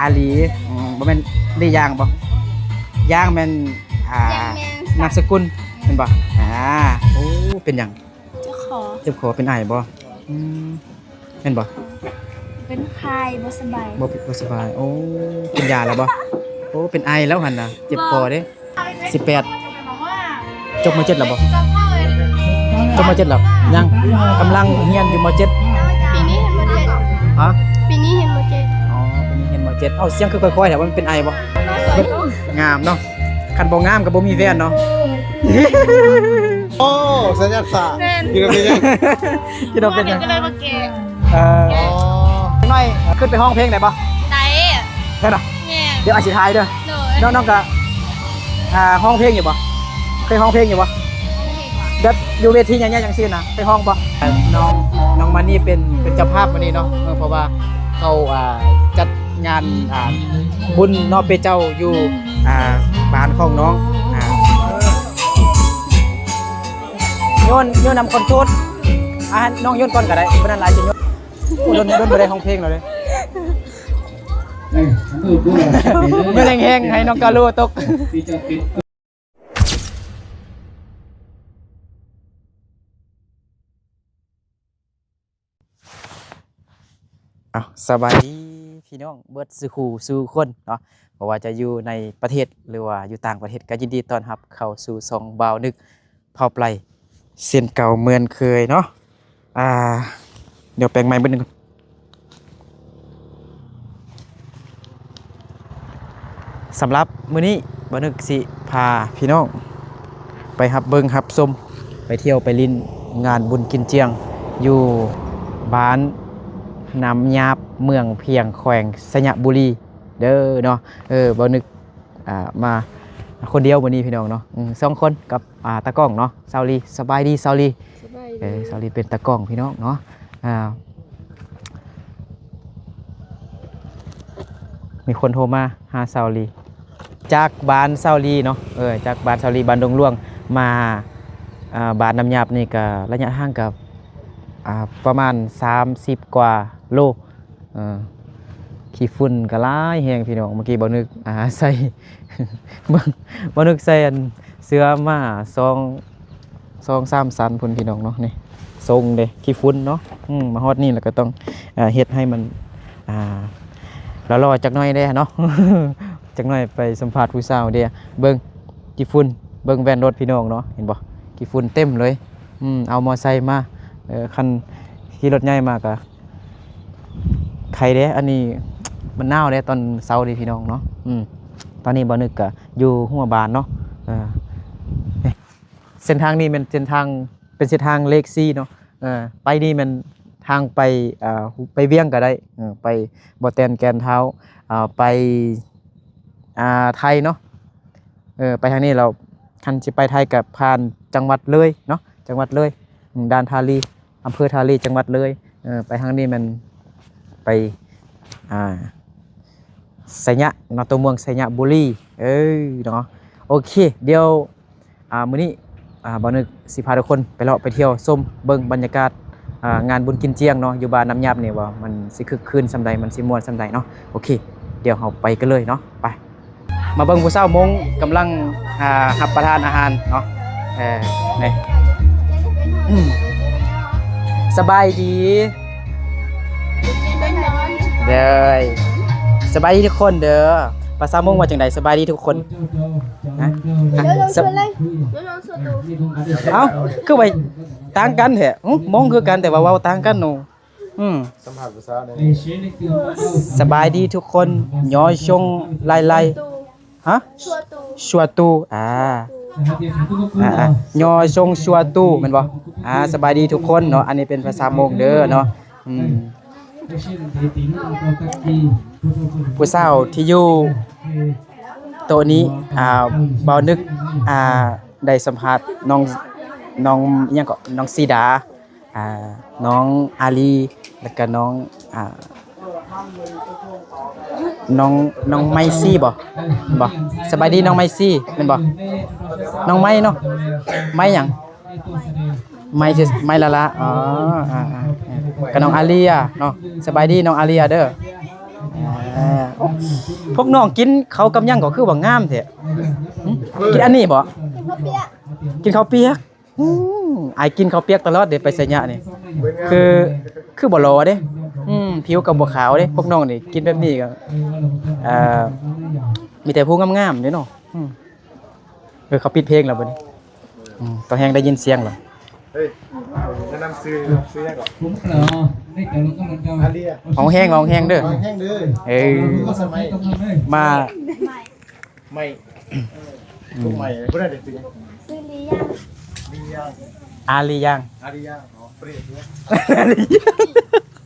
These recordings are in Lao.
ອາລີ. ອືມ ບໍ່ແມ່ນລີຢາງບໍ່? ຢາງແມ່ນ ອ່າ ຢາງແມ່ນ ນາມສະກຸນແມ່ນບໍ່? ອາ ໂອ້ ເປັນຫຍັງ? ເຈັບຄໍ. ເຈັບຄໍ ເປັນໄອບໍ່? ອືມ ແມ່ນບໍ່? ເປັນໄຂ້ ບໍ່ສະບາຍ. ບໍ່ ບໍ່ສະບາຍ. ໂອ້ ກິນຢາແລ້ວບໍ່? ໂອ້ ເປັນໄອແລ້ວຫັ້ນນະ ເຈັບຄໍເດ້. ສິບແປດ ຈົບ ມ.ເຈັດ ແລ້ວບໍ່? ຈົບ ມ.ເຈັດ ແລ້ວຍັງ? ກຳລັງຮຽນຢູ່ ມ.ເຈັດ. ປີນີ້ຮຽນ ມ.ເຈັດ. ຮະ? ປີນີ້ຮຽນ ມ.ເຈັດ. ອໍ ປີນີ້ຮຽນ ມ.ເຈັດ. ເອົ້າ ສຽງຄືຄ່ອຍໆແທ້ ມັນເປັນໄອບໍ່? ງາມເນາະ. ຄັນບໍ່ງາມກໍບໍ່ມີແຟນເນາະ. ໂອ້ ສັນຍາສາດ. ແມ່ນ. ກິນເອົາໄປຍັງ? ກິນເອົາໄປຍັງ? ກໍເລີຍມາແກະ. ເອີ ນ້ອຍຂຶ້ນໄປຮ້ອງເພງໄດ້ບໍ່? ໄດ້. ໄດ້ເນາະ? ແມ່ນ. ດຽວອ້າຍຊິຖ່າຍເດີ. ໂດຍ. ນ້ອງໆກໍ ອ່າ ຮ້ອງເພງຢູ່ບໍ່? ເຄີຍຮ້ອງເພງຢູ່ບໍ່? ແບບຢູ່ເວທີໃຫຍ່ໆຈັ່ງຊີ້ນະ ເຄີຍຮ້ອງບໍ່? ນ້ອງ ນ້ອງມານີ້ເປັນ ເປັນເຈົ້າພາບມື້ນີ້ເນາະ. ເອີ ເພາະວ່າເຂົາ ອ່າ ຈັດງານ ອ່າ ບຸນເນາະ ເປເຈົ້າຢູ່ ອ່າ ບ້ານຂອງນ້ອງ. ອ່າ ໂຍນ ໂຍນນຳຄອນໂທດ. ອ່າ ນ້ອງໂຍນກ່ອນກໍໄດ້ ເພາະນັ້ນອ້າຍຊິໂຍນ. ໂອ້ ດົນ ດົນບໍ່ໄດ້ຮ້ອງເພງແລ້ວເດ້. ໂຍນແຮງໆ ໃຫ້ນ້ອງກາໂລຕົກ. ເອົາ ສະບາຍດີພີ່ນ້ອງເບິດສູ່ຄູ່ສູ່ຄົນເນາະ, ບໍ່ວ່າຈະຢູ່ໃນປະເທດ ຫຼືວ່າຢູ່ຕ່າງປະເທດ ກໍຍິນດີຕ້ອນຮັບເຂົ້າສູ່ຊ່ອງບ່າວນຶກ ເຜົ່າໄປເຊັ່ນເກົ່າເໝືອນເຄີຍເນາະ. ອ່າ ດຽວແປງໄມເບິດໜຶ່ງກ່ອນ. ສຳລັບມື້ນີ້ ບ່າວນຶກຊິພາພີ່ນ້ອງໄປຮັບເບິ່ງຮັບຊົມ ໄປທ່ຽວໄປຫຼິ້ນງານບຸນກິນຈຽງ ຢູ່ບ້ານນ້ຳຫຍາບ ເມືອງພຽງ ແຂວງໄຊຍະບູລີເດີເນາະ. ເອີ ບ່າວນຶກ ອ່າ ມາຄົນດຽວມື້ນີ້ພີ່ນ້ອງເນາະ. ອືມ ສອງຄົນກັບ ອ່າ ຕາກ້ອງເນາະ ສາວລີ. ສະບາຍດີສາວລີ. ສະບາຍດີ. ເອີ ສາວລີເປັນຕາກ້ອງພີ່ນ້ອງເນາະ. ອ່າ ມີຄົນໂທມາຫາສາວລີ ຈາກບ້ານສາວລີເນາະ. ເອີ ຈາກບ້ານສາວລີ ບ້ານດົງຫຼວງ ມາ ອ່າ ບ້ານນ້ຳຫຍາບນີ້ກໍໄລຍະທາງກໍ ອ່າ ປະມານສາມສິບກວ່າໂລ. ເອີ ຂີ້ຝຸ່ນກໍຫຼາຍແຮງພີ່ນ້ອງ. ເມື່ອກີ້ບ່າວນຶກ ອ່າ ໃສ່ ບ່າວນຶກໃສ່ອັນເສື້ອມາສອງ ສອງສາມຊັ້ນພຸ້ນພີ່ນ້ອງເນາະ. ນີ້ຊົງເດ້ ຂີ້ຝຸ່ນເນາະ. ອືມ ມາຮອດນີ້ແລ້ວກໍຕ້ອງ ເຮັດໃຫ້ມັນ ອ່າ ຫຼໍ່ໆຈັກໜ້ອຍເດ້ເນາະ. ຈັກໜ້ອຍໄປສຳພາດຜູ້ສາວເດ້. ເບິ່ງຂີ້ຝຸ່ນ ເບິ່ງແວ່ນລົດພີ່ນ້ອງເນາະ ເຫັນບໍ່? ຂີ້ຝຸ່ນເຕັມເລີຍ. ອືມ ເອົາມໍໄຊມາ ເອີ ຄັນຂີ່ລົດໃຫຍ່ມາກໍ ໄຄເດ້. ອັນນີ້ມັນໜາວເດ້ຕອນເຊົ້ານີ້ພີ່ນ້ອງເນາະ. ອືມ ຕອນນີ້ບ່າວນຶກກະຢູ່ຫົວບ້ານເນາະ. ເອີ ເສັ້ນທາງນີ້ແມ່ນເສັ້ນທາງ ເປັນເສັ້ນທາງເລກສີ່ເນາະ. ເອີ ໄປນີ້ແມ່ນທາງໄປ ເອີ ໄປວຽງກໍໄດ້ ເອີ ໄປບໍ່ແຕນແກ່ນທ້າວ ເອີ ໄປ ອ່າ ໄທເນາະ. ເອີ ໄປທາງນີ້ແລ້ວ ຄັນຊິໄປໄທກໍຜ່ານຈັງຫວັດເລີຍເນາະ ຈັງຫວັດເລີຍ ອືມ ດ່ານທາລີ ອຳເພີທາລີ ຈັງຫວັດເລີຍ. ເອີ ໄປທາງນີ້ແມ່ນໄປ ອ່າ ໄຊຍະເນາະ ຕົວເມືອງໄຊຍະບູລີ. ເອີ ເນາະ ໂອເຄ ດຽວ ອ່າ ມື້ນີ້ ອ່າ ບ່າວນຶກຊິພາທຸກຄົນໄປເລາະໄປທ່ຽວຊົມເບິ່ງບັນຍາກາດ ອ່າ ງານບຸນກິນຈຽງເນາະ ຢູ່ບ້ານນ້ຳຫຍາບນີ້ ວ່າມັນຊິຄຶກຄື້ນສ່ຳໃດ ມັນຊິມ່ວນສ່ຳໃດເນາະ. ໂອເຄ ດຽວເຮົາໄປກັນເລີຍເນາະ. ໄປ ມາເບິ່ງຜູ້ສາວມົ້ງກຳລັງ ອ່າ ຮັບປະທານອາຫານເນາະ. ເອີ ນີ້ ອືມ ສະບາຍດີ. ເດີ ສະບາຍດີທຸກຄົນເດີ. ພາສາມົ້ງວ່າຈັ່ງໃດ? ສະບາຍດີທຸກຄົນ. ຮະ? ຮະ? ສະ- ເອົ້າ ຄືໄວ້ຕ່າງກັນແທ້? ຫຶ? ມົ້ງຄືກັນ ແຕ່ວ່າເວົ້າຕ່າງກັນເນາະ. ອືມ ສຳພາດຜູ້ສາວແດ່. ສະບາຍດີທຸກຄົນ ຍໍຊົງໄລໄລ. ຮະ? ຊົວຕູ. ອ່າ ອ່າໆ ຍໍຊົງຊົວຕູ ແມ່ນບໍ່? ອ່າ ສະບາຍດີທຸກຄົນເນາະ. ອັນນີ້ເປັນພາສາມົ້ງເດີເນາະ. ອືມ ຜູ້ສາວທີ່ຢູ່ໂຕະນີ້ ອ່າ ບ່າວນຶກ ອ່າ ໄດ້ສຳພາດນ້ອງ ນ້ອງຫຍັງເກາະ ນ້ອງສີດາ ອ່າ ນ້ອງອາລີ ແລ້ວກະນ້ອງ ອ່າ ນ້ອງ ນ້ອງໄມຊີບໍ່? ບໍ່ ສະບາຍດີນ້ອງໄມຊີແມ່ນບໍ່? ນ້ອງໄມເນາະ ໄມຫຍັງ? ໄມຊື່ ໄມລະລະ. ອໍ ອ່າໆ ກະນ້ອງອາເລຍເນາະ. ສະບາຍດີນ້ອງອາເລຍເດີ. ອ່າ ພວກນ້ອງກິນເຂົ້າກັບຫຍັງກໍຄືວ່າງາມແທ້? ຫຶ? ກິນອັນນີ້ບໍ່? ກິນເຂົ້າປຽກ. ອືມ ອ້າຍກິນເຂົ້າປຽກຕະຫຼອດເດ້ ໄປໄຊຍະນີ້ ຄື ຄືບໍ່ຫຼໍ່ເດ້. ອືມ ຜິວກໍບໍ່ຂາວເດ້. ພວກນ້ອງນີ້ກິນແບບນີ້ກໍ ເອີ ມີແຕ່ຜູ້ງາມໆເດ້ເນາະ. ອືມ ເອີ ເຂົາປິດເພງແລ້ວບັດນີ້. ອືມ ຕອນແຮງໄດ້ຍິນສຽງແລ້ວ. ເຮີ້ຍ ແນະນຳຊື່ ຊື່ຫຍັງເກາະ? ຮ້ອງແຮງ ຮ້ອງແຮງເດີ ຮ້ອງແຮງເດີ. ເອີ ມາ ໄມ້ ອືມ ພວກໄມ້ ຜູ້ນັ້ນເດ ຊື່ຫຍັງ? ຊື່ລີຢາງ ລີຢາງ ອາລີຢາງ ອາລີຢາງ. ອໍ ບໍ່ໄດ້ຊື່ຫຍັງ?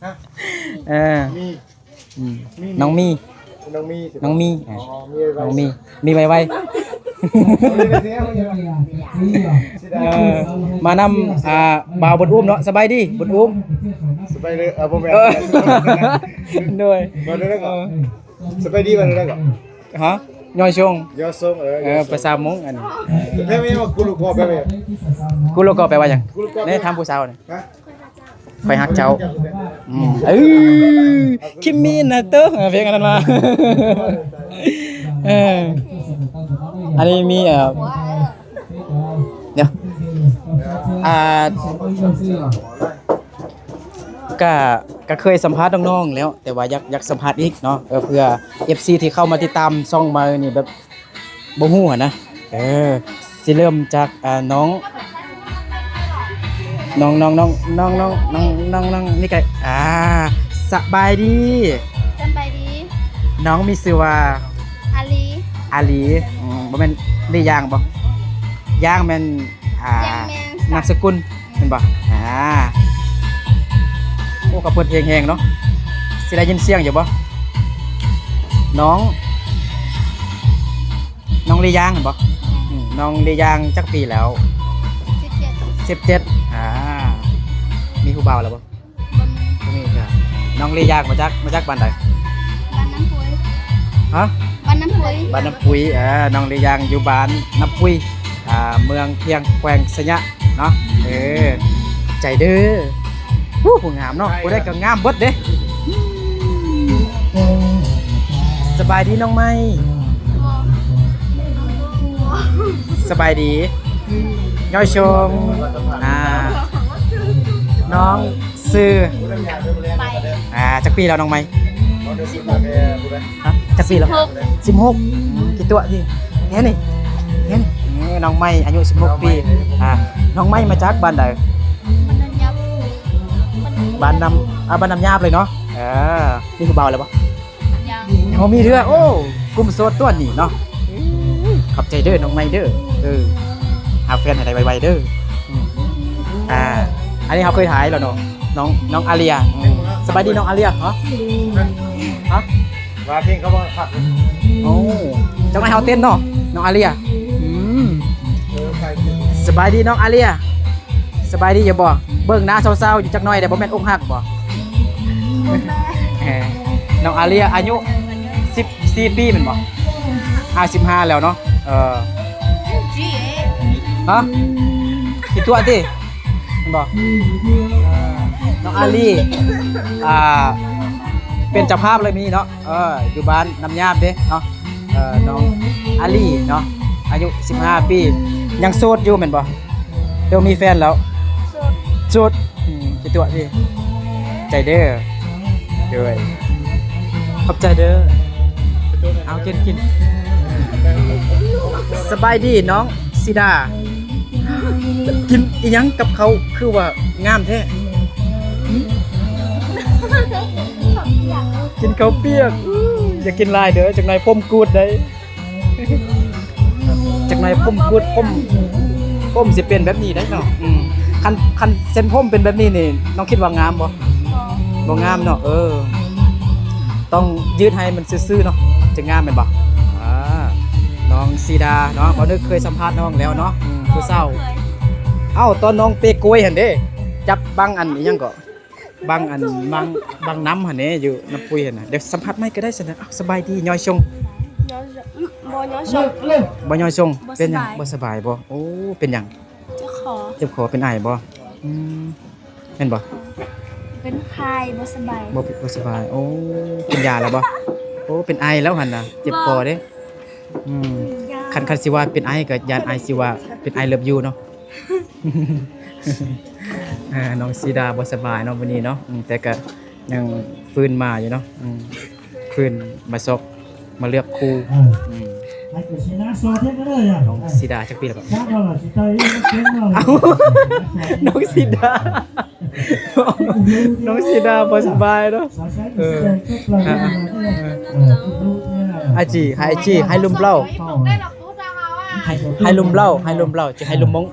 ຮະ? ເອີ ມີ ອືມ ມີ ນ້ອງມີ ນ້ອງມີ ນ້ອງມີ ເອີ ອໍ ນ້ອງມີ ມີໄວໆ ມີໄວໆ. ເອີ ມານຳ ອ່າ ບ່າວບຸນອຸ້ມເນາະ. ສະບາຍດີບຸນອຸ້ມ. ສະບາຍດີ ເອີ ບໍ່ແມ່ນ ເອີ ໂດຍ ບໍ່ໄດ້ເກາະ. ເອີ ສະບາຍດີ ວ່າຈັ່ງໃດເກາະ? ຮະ? ຍອຍຊົງ ຍອຍຊົງ ເອີ ເອີ ຍອຍຊົງ ພາສາມົ້ງອັນນີ້. ແມ່ນ ແມ່ນ ກຸໂລເກາະແປວ່າຫຍັງ? ກຸໂລເກາະແປວ່າຫຍັງ? ແນ່ ຖາມຜູ້ສາວນີ້. ຮະ? ຂ້ອຍຮັກເຈົ້າ. ອືມ ເອີ ຄິມມີນະໂຕະ ເອີ ເພງອັນນັ້ນມາ. ເອີ ອັນນີ້ມີ ເອີ ດຽວ ອ່າ ກະ ກະເຄີຍສຳພາດນ້ອງໆແລ້ວ ແຕ່ວ່າຢາກ ຢາກສຳພາດອີກເນາະ ເອີ ເພື່ອເອັຟຊີທີ່ເຂົ້າມາຕິດຕາມຊ່ອງໃໝ່ນີ້ແບບ ບໍ່ຮູ້ຫັ້ນນະ. ເອີ ຊິເລີ່ມຈາກ ອ່າ ນ້ອງ ນ້ອງ ນ້ອງ ນີ້ກະ ອ່າ ສະບາຍດີ ສະບາຍດີ. ນ້ອງມີຊື່ວ່າ ອາລີ ອາລີ. ອືມ ບໍ່ແມ່ນລີຢາງບໍ່? ຢາງແມ່ນ ອ່າ ຢາງແມ່ນ ນາມສະກຸນ ແມ່ນບໍ່? ອ່າ ໂອ້ ກະເປີດເພງແຮງເນາະ. ຊິໄດ້ຍິນສຽງຢູ່ບໍ່? ນ້ອງ ນ້ອງລີຢາງແມ່ນບໍ່? ອືມ ນ້ອງລີຢາງຈັກປີແລ້ວ? ສິບເຈັດ ສິບເຈັດ. ອ່າ ມີຜູ້ບ່າວແລ້ວບໍ່? ບໍ່ມີ ບໍ່ມີ. ນ້ອງລີຢາງມາຈາກ ມາຈາກບ້ານໃດ? ບ້ານນ້ຳປຸຍ. ຮະ? ບ້ານນ້ຳປຸຍ ບ້ານນ້ຳປຸຍ. ເອີ ນ້ອງລີຢາງຢູ່ບ້ານນ້ຳປຸຍ ອ່າ ເມືອງພຽງ ແຂວງໄຊຍະເນາະ. ເອີ ໃຈເດີ. ໂອ້ ຜູ້ງາມເນາະ ຜູ້ໃດກໍງາມເບິດເດ້. ສະບາຍດີນ້ອງໃໝ່. ສະບາຍດີ ຍອຍຊົງ. ອ່າ ນ້ອງຊື່ ໄປ ອ່າ ຈັກປີແລ້ວນ້ອງໃໝ່? ຮະ? ຈັກປີແລ້ວ? ສິບຫົກ ສິບຫົກ. ອືມ ກິຕົວະຕິ ເຫັນນີ້ ເຫັນ ເອີ ນ້ອງໃໝ່ອາຍຸສິບຫົກປີ. ອ່າ ນ້ອງໃໝ່ມາຈາກບ້ານໃດ? ບ້ານນ້ຳ ອ່າ ບ້ານນ້ຳຍາບເລີຍເນາະ. ເອີ ມີຜູ້ບ່າວແລ້ວບໍ່? ຍັງ ຍັງບໍ່ມີເທື່ອ. ໂອ້ ກຸ່ມໂສດຕົວະນີ້ເນາະ. ຂອບໃຈເດີນ້ອງໃໝ່ເດີ. ເອີ ຫາແຟນໃຫ້ໄດ້ໄວໆເດີ. ອືມ ອ່າ ອັນນີ້ເຮົາເຄີຍຖ່າຍແລ້ວເນາະ ນ້ອງ ນ້ອງອາເລຍ. ອືມ ສະບາຍດີນ້ອງອາເລຍ. ຮະ? ຮະ? ວ່າເພງເຂົາບໍ່ຄັກ. ໂອ້ ຈັກໜ້ອຍເຮົາເຕັ້ນເນາະ ນ້ອງອາເລຍ. ອືມ ສະບາຍດີນ້ອງອາເລຍ. ສະບາຍດີຢູ່ບໍ່? ເບິ່ງໜ້າເສົ້າໆຢູ່ຈັກໜ້ອຍໄດ້ ບໍ່ແມ່ນອົກຫັກບໍ່? ເອີ ນ້ອງອາເລຍອາຍຸສິບສີ່ປີແມ່ນບໍ່? ອາ ສິບຫ້າແລ້ວເນາະ. ເອີ ຮະ? ກິຕົວະຕິ ແມ່ນບໍ່? ນ້ອງອາລີ ອ່າ ເປັນເຈົ້າພາບເລີຍມື້ນີ້ເນາະ. ເອີ ຢູ່ບ້ານນ້ຳຍາບເດ້ເນາະ. ເອີ ນ້ອງອາລີເນາະ ອາຍຸສິບຫ້າປີ ຍັງໂສດຢູ່ແມ່ນບໍ່ ຫຼືມີແຟນແລ້ວ? ໂສດ ໂສດ. ອືມ ກິຕົວະຕິ ໃຈເດີ. ໂດຍ ຂອບໃຈເດີ. ເອົາ ກິນ ກິນ. ສະບາຍດີນ້ອງສີດາ. ກິນອີ່ຫຍັງກັບເຂົ້າຄືວ່າງາມແທ້? ຫຶ? ເຂົ້າປຽກ ກິນເຂົ້າປຽກ. ຢ່າກິນຫຼາຍເດີ ຈັກໜ້ອຍຜົມກູດໄດ໋. ຈັກໜ້ອຍຜົມກູດ ຜົມ ຜົມຊິເປັນແບບນີ້ໄດ໋ເນາະ. ອືມ ຄັນ ຄັນເສັ້ນຜົມເປັນແບບນີ້ນີ້ ນ້ອງຄິດວ່າງາມບໍ່? ບໍ່ ບໍ່ງາມເນາະ. ເອີ ຕ້ອງຍືດໃຫ້ມັນຊື່ໆເນາະ ຈຶ່ງງາມແມ່ນບໍ່? ອ່າ ນ້ອງສີດາເນາະ ບ່າວນຶກເຄີຍສຳພາດນ້ອງແລ້ວເນາະ. ອືມ ຜູ້ສາວ ເອີ ເອີ ເອົ້າ ຕອນນ້ອງເປກກ້ວຍຫັ້ນເດ້ ຈັບບັງອັນອີ່ຫຍັງເກາະ ບັງອັນ ບັງ ບັງນ້ຳຫັ້ນເດ້ ຢູ່ນ້ຳປຸຍຫັ້ນນະ. ດຽວສຳພາດໃໝ່ກໍໄດ້ຊັ້ນນະ. ເອົ້າ ສະບາຍດີ ຍອຍຊົງ. ຍອຍ ບໍ່ຍອຍຊົງ ບໍ່ຍອຍຊົງ. ບໍ່ສະບາຍ ເປັນຫຍັງ ບໍ່ສະບາຍບໍ່? ໂອ້ ເປັນຫຍັງ? ເຈັບຄໍ ເຈັບຄໍ ເປັນໄອບໍ່? ອືມ ແມ່ນບໍ່? ເປັນໄຂ້ ບໍ່ສະບາຍ ບໍ່ ບໍ່ສະບາຍ. ໂອ້ ກິນຢາແລ້ວບໍ່? ໂອ້ ເປັນໄອແລ້ວຫັ້ນນະ ເຈັບຄໍເດ້. ອືມ ຄັນ ຄັນຊິວ່າເປັນໄອກໍຢ້ານໄອຊິວ່າເປັນ I love you ເນາະ. ອ່າ ນ້ອງສີດາບໍ່ສະບາຍເນາະມື້ນີ້ເນາະ. ອືມ ແຕ່ກໍຍັງຟື້ນມາຢູ່ເນາະ. ອືມ ຟື້ນມາຊອກ ມາເລືອກຄູ່. ເອີ ອືມ ນ້ອງສີດາຈັກປີແລ້ວກໍ? ເອົ້າ ນ້ອງສີດາ ນ້ອງສີດາບໍ່ສະບາຍເນາະ. ເອີ ອ່າ ອາຈີ ໃຫ້ອາຈີ ໃຫ້ລົມເປົ່າ ໃຫ້ລົມເປົ່າ ໃຫ້ລົມເປົ່າ ຈະໃຫ້ລົມມົງ.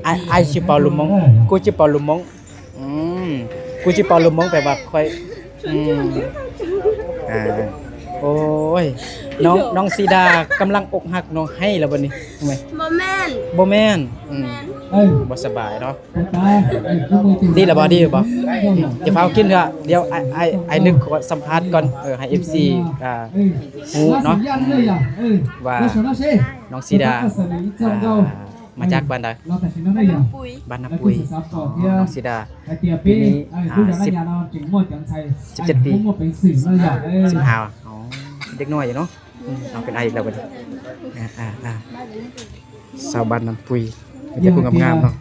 ອາ ອາຈີເປົ່າລົມມົງ ກູຈີເປົ່າລົມມົງ. ອືມ ກູຈີເປົ່າລົມມົງແປວ່າຂ້ອຍ ອືມ ອ່າ ໂອ້ຍ ນ້ອງ ນ້ອງສີດາກຳລັງອົກຫັກເນາະ ໄຫ້ແລ້ວບັດນີ້. ບໍ່ແມ່ນ ບໍ່ແມ່ນ ອືມ ບໍ່ສະບາຍເນາະ. ດີແລ້ວບໍ່? ດີແລ້ວບໍ່? ຢ່າຟ້າວກິນເທື່ອ ດຽວອ້າຍ ອ້າຍ ອ້າຍນຶກຂໍສຳພາດກ່ອນ ເອີ ໃຫ້ເອັຟຊີ ອ່າ ຮູ້ເນາະ ອືມ ວ່ານ້ອງສີດາ ອ່າ ມາຈາກບ້ານໃດ? ບ້ານນ້ຳປຸຍ. ບ້ານນ້ຳປຸຍ ອໍ ນ້ອງສີດາ ປີນີ້ ອ່າ ສິບ ສິບເຈັດປີ ສິບຫ້າ. ອໍ ເດັກນ້ອຍຢູ່ເນາະ. ອືມ ເອົາ ເປັນອ້າຍອີກແລ້ວບັດນີ້. ອ່າ ອ່າ ສາວບ້ານນ້ຳປຸຍ ມີແຕ່ຜູ້ງາມໆເນາະ.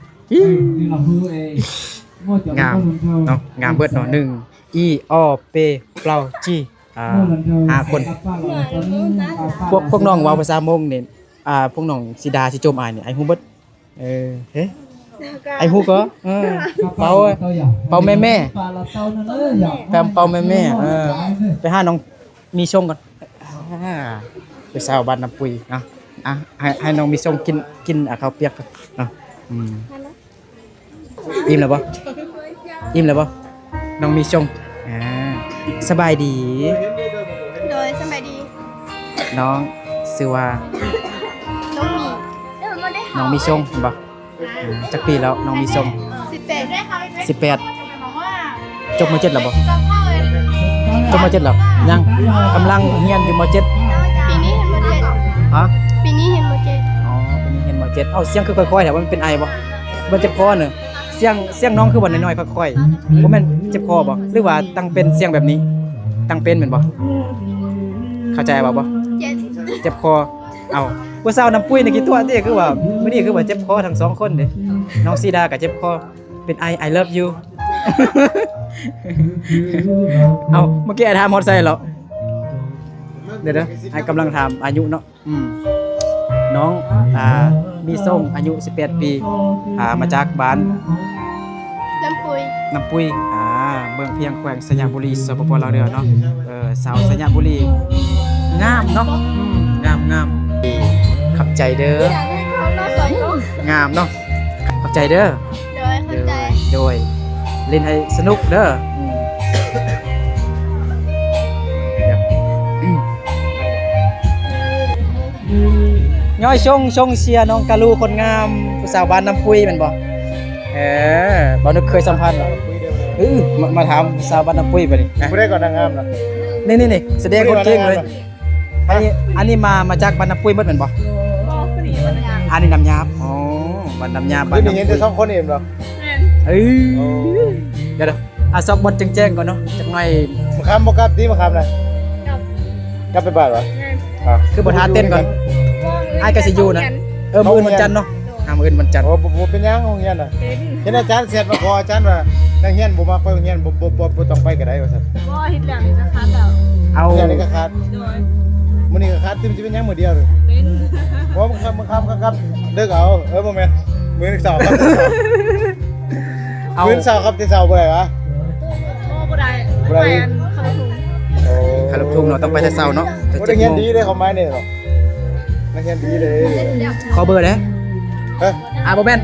ງາມເນາະ ງາມເບິດເນາະ. ໜຶ່ງ ອີ ອໍ ເປ ເປົ່າ ຈີ ອ່າ ຫ້າຄົນ. ພວກ ພວກນ້ອງເວົ້າພາສາມົ້ງນີ້ ອ່າ ພວກນ້ອງສີດາຊິຈົ່ມອ້າຍນີ້ ອ້າຍຮູ້ເບິດ. ເອີ ເອີ ອ້າຍຮູ້ກໍ ເອີ ເປົ່າ ເປົ່າແມ່ໆ ແປມເປົ່າແມ່ໆ. ເອີ ໄປຫານ້ອງມີຊົງກ່ອນ. ອ່າ ຜູ້ສາວບ້ານນ້ຳປຸຍເນາະ. ອ່ະ ໃຫ້ ໃຫ້ນ້ອງມີຊົງກິນ ກິນ ອ່າ ເຂົ້າປຽກກ່ອນເນາະ. ອືມ ອີ່ມແລ້ວບໍ່? ອີ່ມແລ້ວບໍ່? ນ້ອງມີຊົງ ອ່າ ສະບາຍດີ. ໂດຍ ສະບາຍດີ. ນ້ອງຊື່ວ່າ ນ້ອງມີ ນ້ອງມີຊົງແມ່ນບໍ່? ອ່າ ຈັກປີແລ້ວນ້ອງມີຊົງ? ສິບແປດ ສິບແປດ. ຈົບ ມ.ເຈັດ ແລ້ວບໍ່? ຈົບ ມ.ເຈັດ ແລ້ວ? ຍັງ ກຳລັງຮຽນຢູ່ ມ.ເຈັດ. ປີນີ້ຮຽນ ມ.ເຈັດ. ຮະ? ປີນີ້ຮຽນ ມ.ເຈັດ. ອໍ ປີນີ້ຮຽນ ມ.ເຈັດ. ເອົ້າ ສຽງຄືຄ່ອຍໆແທ້ ບໍ່ແມ່ນເປັນໄອບໍ່? ບໍ່ເຈັບຄໍເນີ? ສຽງ ສຽງນ້ອງຄືວ່ານ້ອຍໆ ຄ່ອຍໆ ບໍ່ແມ່ນເຈັບຄໍບໍ່? ຫຼືວ່າຕັ້ງເປັນສຽງແບບນີ້ ຕັ້ງເປັນແມ່ນບໍ່? ເຂົ້າໃຈບໍ່? ບໍ່ ເຈັບ ເຈັບຄໍ. ເອົ້າ ຜູ້ສາວນ້ຳປຸຍນີ້ຂີ້ຕົວະຕິ ຄືວ່າມື້ນີ້ຄືວ່າເຈັບຄໍທັງສອງຄົນເດ້. ນ້ອງສີດາກໍເຈັບຄໍ ເປັນໄອ I love you. ເອົ້າ ເມື່ອກີ້ອ້າຍຖາມຮອດໃສແລ້ວ? ດຽວໆ ອ້າຍກຳລັງຖາມອາຍຸເນາະ. ອືມ ນ້ອງ ອ່າ ມີຊົງ ອາຍຸສິບແປດປີ ອ່າ ມາຈາກບ້ານນ້ຳປຸຍ ນ້ຳປຸຍ ອ່າ ເມືອງພຽງ ແຂວງໄຊຍະບູລີ ສປປ ລາວເດີເນາະ. ເອີ ຊາວໄຊຍະບູລີ ງາມເນາະ. ອືມ ງາມໆ. ຂອບໃຈເດີ. ງາມເນາະ. ຂອບໃຈເດີ. ໂດຍ ຂອບໃຈ. ໂດຍ ຫຼິ້ນໃຫ້ສະໜຸກເດີ. ອືມ ດຽວ ອືມ ຍ້ອຍຊົງ ຊົງເຊຍນ້ອງກາລູຄົນງາມ ຜູ້ສາວບ້ານນ້ຳປຸຍແມ່ນບໍ່? ເອີ ບໍ່ນຶກເຄີຍສຳພາດເນາະ. ເອີ ມາ ມາຖາມຜູ້ສາວບ້ານນ້ຳປຸຍບັດນີ້. ຜູ້ໃດກໍນາງງາມນະ? ນີ້ໆໆ ສະແດງຄົນເກັ່ງເລີຍ. ອັນນີ້ ອັນນີ້ມາ ມາຈາກບ້ານນ້ຳປຸຍໝົດແມ່ນບໍ່? ບໍ່ ອັນນີ້ບ້ານນ້ຳຍາບ. ອໍ ບ້ານນ້ຳຍາບ ບ້ານນ້ຳປຸຍ. ເຫັນແຕ່ສອງຄົນນີ້ແມ່ນບໍ່? ແມ່ນ. ເອີ ດຽວໆ ອ່ະ ຊອກບ່ອນແຈ້ງໆກ່ອນເນາະ ຈັກໜ້ອຍ. ມະຂາມບໍ່ກັບຕິ ມະຂາມນະ? ກັບ ກັບໄປບ້ານວະ? ແມ່ນ. ຄືບໍ່ຖ້າເຕັ້ນກ່ອນ? ອ້າຍກໍຊິຢູ່ນະ. ເອີ ມື້ອື່ນວັນຈັນເນາະ. ອ່າ ມື້ອື່ນວັນຈັນ. ໂອ້ ບໍ່ ບໍ່ເປັນຫຍັງ ໂຮງຮຽນນະ. ເຫັນອາຈານແຊັດມາຂໍອາຈານວ່າ ນັກຮຽນບໍ່ມາໄປໂຮງຮຽນ ບໍ່ ບໍ່ ບໍ່ ບໍ່ຕ້ອງໄປກໍໄດ້ວ່າຊັ້ນ. ບໍ່ ເຮັດແລ້ວນີ້ກໍຂາດແລ້ວ. ເອົາ ເຮັດແລ້ວນີ້ກໍຂາດ. ໂດຍ. ມື້ນີ້ກໍຂາດຕື່ມ ຊິເປັນຫຍັງມື້ດຽວນີ້? ເປັນ. ບໍ່ ມື້ຄ່ຳ ມື້ຄ່ຳກັບ ເດິກເອົາ. ເອີ ບໍ່ແມ່ນ ມື້ເຊົ້າກັບ ເອົາ ມື້ເຊົ້າກັບແຕ່ເຊົ້າບໍ່ໄດ້ຫວາ? ໂອ້ ບໍ່ໄດ້. ບໍ່ໄດ້. ໄປອັນຄາລະທຸງ. ໂອ້ ຄາລະທຸງເນາະ ຕ້ອງໄປແຕ່ເຊົ້າເນາະ. ໂອ້ ນັກຮຽນດີເດ້ ເຂົ້າມານີ້ເນາະ ນັກຮຽນດີເດ້. ຂໍເບີແດ່. ຮະ? ອ່າ ບໍ່ແມ່ນ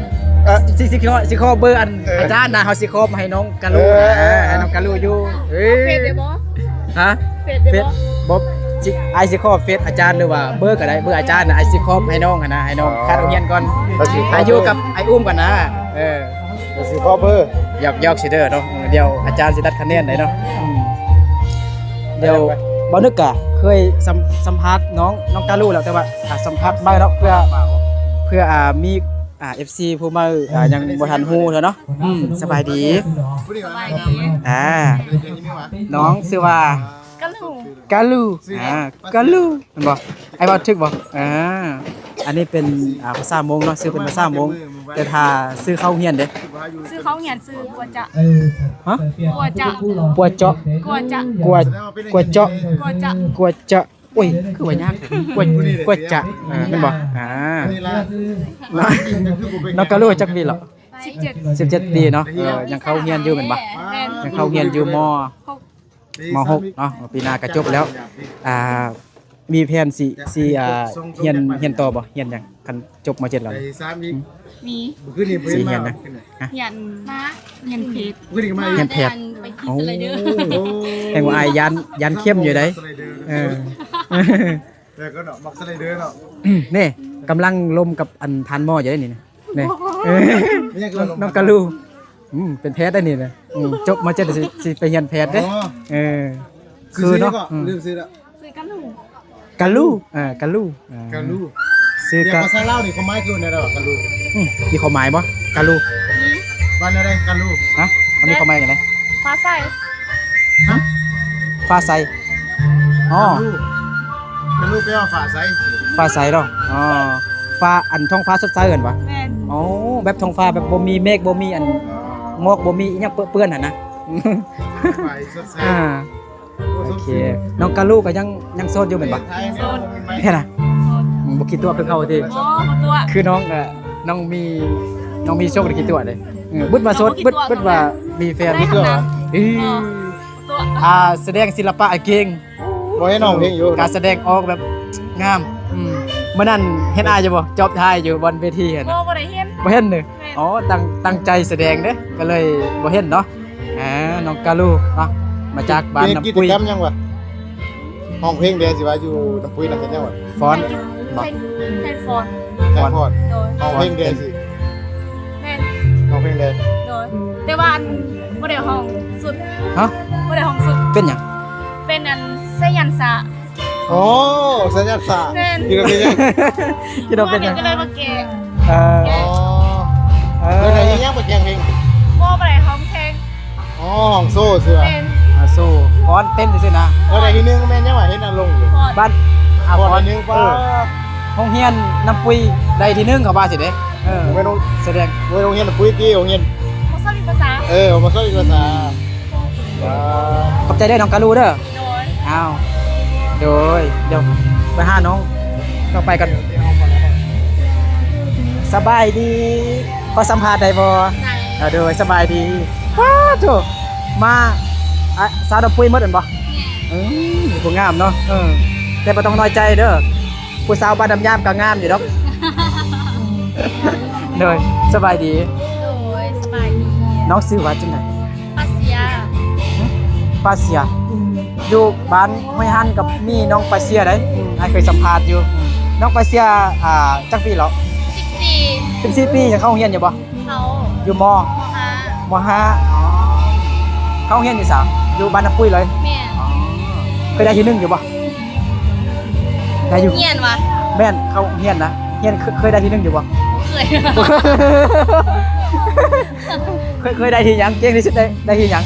ເອີ ຊິ ຊິຂໍ ຊິຂໍເບີອັນ ເອີ ອາຈານນະ ເຮົາຊິຂໍໃຫ້ນ້ອງກາລູ. ເອີ ນະ ເອີ ໃຫ້ນ້ອງກາລູຢູ່. ເອີ ເຟສໄດ້ບໍ່? ຮະ? ເຟສໄດ້ບໍ່? ບໍ່ ຊິ ອ້າຍຊິຂໍເຟສອາຈານ ຫຼືວ່າເບີກໍໄດ້ ເບີອາຈານນະ ອ້າຍຊິຂໍໃຫ້ນ້ອງຫັ້ນນະ ໃຫ້ນ້ອງ ອໍ ຄັດໂຮງຮຽນກ່ອນ ໃຫ້ຢູ່ກັບອ້າຍອຸ້ມກ່ອນນະ. ເອີ ກໍຊິຂໍເບີ. ຢອກ ຢອກຊື່ເດີເນາະ. ເອີ ດຽວອາຈານຊິຕັດຄະແນນໄດ້ເນາະ. ອືມ ດຽວ ໄປ ເບົານຶກກະເຄີຍສຳ ສຳພາດນ້ອງ ນ້ອງກາລູແລ້ວ ແຕ່ວ່າ ອ່າ ສຳພາດໃໝ່ເນາະ ເພື່ອ ເພື່ອ ອ່າ ມີ ອ່າ ເອັຟຊີຜູ້ໃໝ່ ອ່າ ຍັງບໍ່ທັນຮູ້ເທື່ອເນາະ. ອືມ ສະບາຍດີ. ສະບາຍດີ. ອ່າ ນ້ອງຊື່ວ່າ? ກາລູ. ກາລູ ອ່າ ກາລູ ແມ່ນບໍ່? ອ້າຍເວົ້າຖືກບໍ່? ອ່າ ອັນນີ້ເປັນ ອ່າ ພາສາມົ້ງເນາະ ຊື່ເປັນພາສາມົ້ງ ແຕ່ຖ້າຊື່ເຂົ້າໂຮງຮຽນເດ້? ຊື່ເຂົ້າໂຮງຮຽນຊື່ກົວຈະ ຮະ? ກົວຈະ ກົວເຈາະ ກົວຈະ ກົວ ກົວເຈາະ ກົວຈະ ກົວຈະ ໂອ້ຍ ຄືວ່າຍາກ ກົວ ກົວຈະ ອ່າ ແມ່ນບໍ່? ອ່າ ນ້ອງກາລູຈັກປີແລ້ວ? ສິບເຈັດ ສິບເຈັດປີເນາະ ເອີ ຍັງເຂົ້າໂຮງຮຽນຢູ່ແມ່ນບໍ່? ແມ່ນ ຍັງເຂົ້າໂຮງຮຽນຢູ່ ມ. ມໍຫົກເນາະ ປີໜ້າກໍຈົບແລ້ວ ອ່າ ມີແຜນຊິ ຊິ ອ່າ ຮຽນ ຮຽນຕໍ່ບໍ່? ຮຽນຫຍັງ ຄັນຈົບ ມ. ເຈັດແລ້ວ? ມີ ຊິຮຽນຫຍັງ? ຮຽນ ຮຽນແພດ ຮຽນແພດ ໂອ້ ແຮ່ງວ່າອ້າຍຢ້ານ ຢ້ານເຂັມຢູ່ໃດ໋ ເອີ ແຕ່ກໍເນາະ ມັກສະໄລເດີເນາະ ນີ້ ກຳລັງລົມກັບອັນທ່ານໝໍຢູ່ໃດ໋ນີ້ ນີ້ ນ້ອງກາລູ ອືມ ເປັນແພດໄດ໋ນີ້ນະ ອືມ ຈົບ ມ. ເຈັດ ຊິ ຊິໄປຮຽນແພດເດ້ ອໍ ເອີ ຄືເນາະ ອືມ ລືມຊື່ແລ້ວ ຊື່ກາລູ ກາລູ ເອີ ກາລູ ເອີ ກາລູ ຊື່ກາ ພາສາລາວນີ້ຄວາມໝາຍຄືແນວໃດວະ ກາລູ ອືມ ມີຄວາມໝາຍບໍ່? ກາລູ ມີ ວ່າແນວໃດ ກາລູ ຮະ? ມັນມີຄວາມໝາຍຈັ່ງໃດ? ຟ້າໃສ ຮະ? ຟ້າໃສ ອໍ ກາລູ ກາລູແປວ່າຟ້າໃສ ຟ້າໃສເນາະ ອໍ ຟ້າ ອັນທ້ອງຟ້າສົດໃສຫັ້ນຫວາ? ແມ່ນ ອໍ ແບບທ້ອງຟ້າແບບບໍ່ມີເມກ ບໍ່ມີອັນໝອກ ບໍ່ມີອີ່ຫຍັງເປື້ອນຫັ້ນນະ ຟ້າໃສສົດໃສ ອ່າ ໂອເຄ ນ້ອງກາລູກໍຍັງ ຍັງໂສດຢູ່ແມ່ນບໍ່? ໂສດ ແທ້ນະ ໂສດ ອືມ ບໍ່ຂີ້ຕົວະຄືເກົ່າຕິ? ບໍ່ ບໍ່ຕົວະ ຄືນ້ອງກໍ ນ້ອງມີ ນ້ອງມີໂຊກໄດ້ຂີ້ຕົວະເດ້ ອືມ ບຶດວ່າໂສດ ບຶດ ບຶດວ່າມີແຟນ ບໍ່ຕົວະ ອືມ ບໍ່ຕົວະ ອ່າ ສະແດງສິລະປະເກັ່ງ ບໍ່ເຫັນຮ້ອງເພງຢູ່ ການສະແດງອອກແບບງາມ ອືມ ມື້ນັ້ນເຫັນອ້າຍຢູ່ບໍ່? ຈອບທ້າຍຢູ່ບ່ອນເວທີຫັ້ນ ບໍ່ ບໍ່ໄດ້ເຫັນ ບໍ່ເຫັນເດີ ແມ່ນ ອໍ ຕັ້ງ ຕັ້ງໃຈສະແດງເດ້ ກໍເລີຍບໍ່ເຫັນເນາະ ອ່າ ນ້ອງກາລູເນາະ ມາຈາກບ້ານນ້ຳປຸ້ຍ ເຮັດກິດຈະກຳຫຍັງວະ? ຮ້ອງເພງແດ່ ຊິວ່າຢູ່ນ້ຳປຸ້ຍນະ ເຮັດຫຍັງວະ? ຟ້ອນ ແມ່ນຢູ່ ບໍ່ ແມ່ນ ແມ່ນຟ້ອນ ແມ່ນຟ້ອນ ໂດຍ ຮ້ອງເພງແດ່ຊິ ແມ່ນ ຮ້ອງເພງແດ່ ໂດຍ ແຕ່ວ່າອັນ ບໍ່ໄດ້ຮ້ອງສຸດ ຮະ? ບໍ່ໄດ້ຮ້ອງສຸດ ເປັນຫຍັງ? ເປັນອັນ ໄຊຍັນຊະ ໂອ້ ໄຊຍັນຊະ ແມ່ນ ຄິດວ່າເປັນຫຍັງ? ຄິດວ່າເປັນຫຍັງ? ກໍເລີຍມາແກ້ ເອີ ແກ້ ອໍ ເອີ ເອີ ໄດ້ເຮັດຫຍັງໄປແກ້ງເພງ? ບໍ່ ບໍ່ໄດ້ຮ້ອງເພງ ອໍ ຮ້ອງໂຊຊື່ຫວາ? ແມ່ນ ອ່າ ໂຊ ຟ້ອນເຕັ້ນຊື່ໆນະ ເອີ ໄດ້ທີໜຶ່ງແມ່ນຫຍັງຫວາ? ເຫັນອັນລົງຢູ່ ຟ້ອນ ບ້ານ ອ່າ ຟ້ອນ ຟ້ອນທີໜຶ່ງ ເອີ ປ້າ ໂຮງຮຽນນ້ຳປຸ້ຍໄດ້ທີໜຶ່ງ ເຂົາວ່າຊີ້ເດ້ ເອີ ແມ່ນໂຮງ ສະແດງ ໂຮງຮຽນນ້ຳປຸ້ຍຕິ ໂຮງຮຽນ ມ.ສອງ ວິຊາ ເອີ ມ.ສອງ ວິຊາ ຂອບໃຈເດີນ້ອງກາລູເດີ ໂດຍ ອ້າວ ໂດຍ ດຽວໄປຫານ້ອງຕໍ່ໄປກັນ ສະບາຍດີ ຂໍສຳພາດໄດ້ບໍ່? ໄດ້ ເອີ ໂດຍ ສະບາຍດີ ປາດໂທ້ ມາ ອ່າ ສາວນ້ຳປຸ້ຍໝົດແມ່ນບໍ່? ແມ່ນ ເອີ ຜູ້ງາມເນາະ ເອີ ແຕ່ບໍ່ຕ້ອງນ້ອຍໃຈເດີ ຜູ້ສາວບ້ານນ້ຳຍາມກໍງາມຢູ່ດອກ ໂດຍ ສະບາຍດີ ໂດຍ ສະບາຍດີ ນ້ອງຊື່ວ່າຈັ່ງໃດ? ປາເຊຍ ປາເຊຍ ຢູ່ບ້ານຫ້ວຍຫັນກໍມີນ້ອງປາເຊຍໃດ໋ ອືມ ອ້າຍເຄີຍສຳພາດຢູ່ ອືມ ນ້ອງປາເຊຍ ອ່າ ຈັກປີແລ້ວ? ສິບສີ່ ສິບສີ່ປີ ຍັງເຂົ້າໂຮງຮຽນຢູ່ບໍ່? ເຂົ້າ ຢູ່ ມ. ມ.ຫ້າ ມ.ຫ້າ ອໍ ເຂົ້າໂຮງຮຽນຢູ່ໃສ? ຢູ່ບ້ານນ້ຳປຸ້ຍເລີຍ? ແມ່ນ ອໍ ເຄີຍໄດ້ທີໜຶ່ງຢູ່ບໍ່? ໄດ້ຢູ່ ຮຽນຫວາ? ແມ່ນ ເຂົ້າໂຮງຮຽນນະ ຮຽນ ເຄີຍ ເຄີຍໄດ້ທີໜຶ່ງຢູ່ບໍ່? ບໍ່ເຄີຍ ເຄີຍ ເຄີຍໄດ້ທີຫຍັງ? ເກັ່ງທີ່ສຸດໄດ້ ໄດ້ທີຫຍັງ?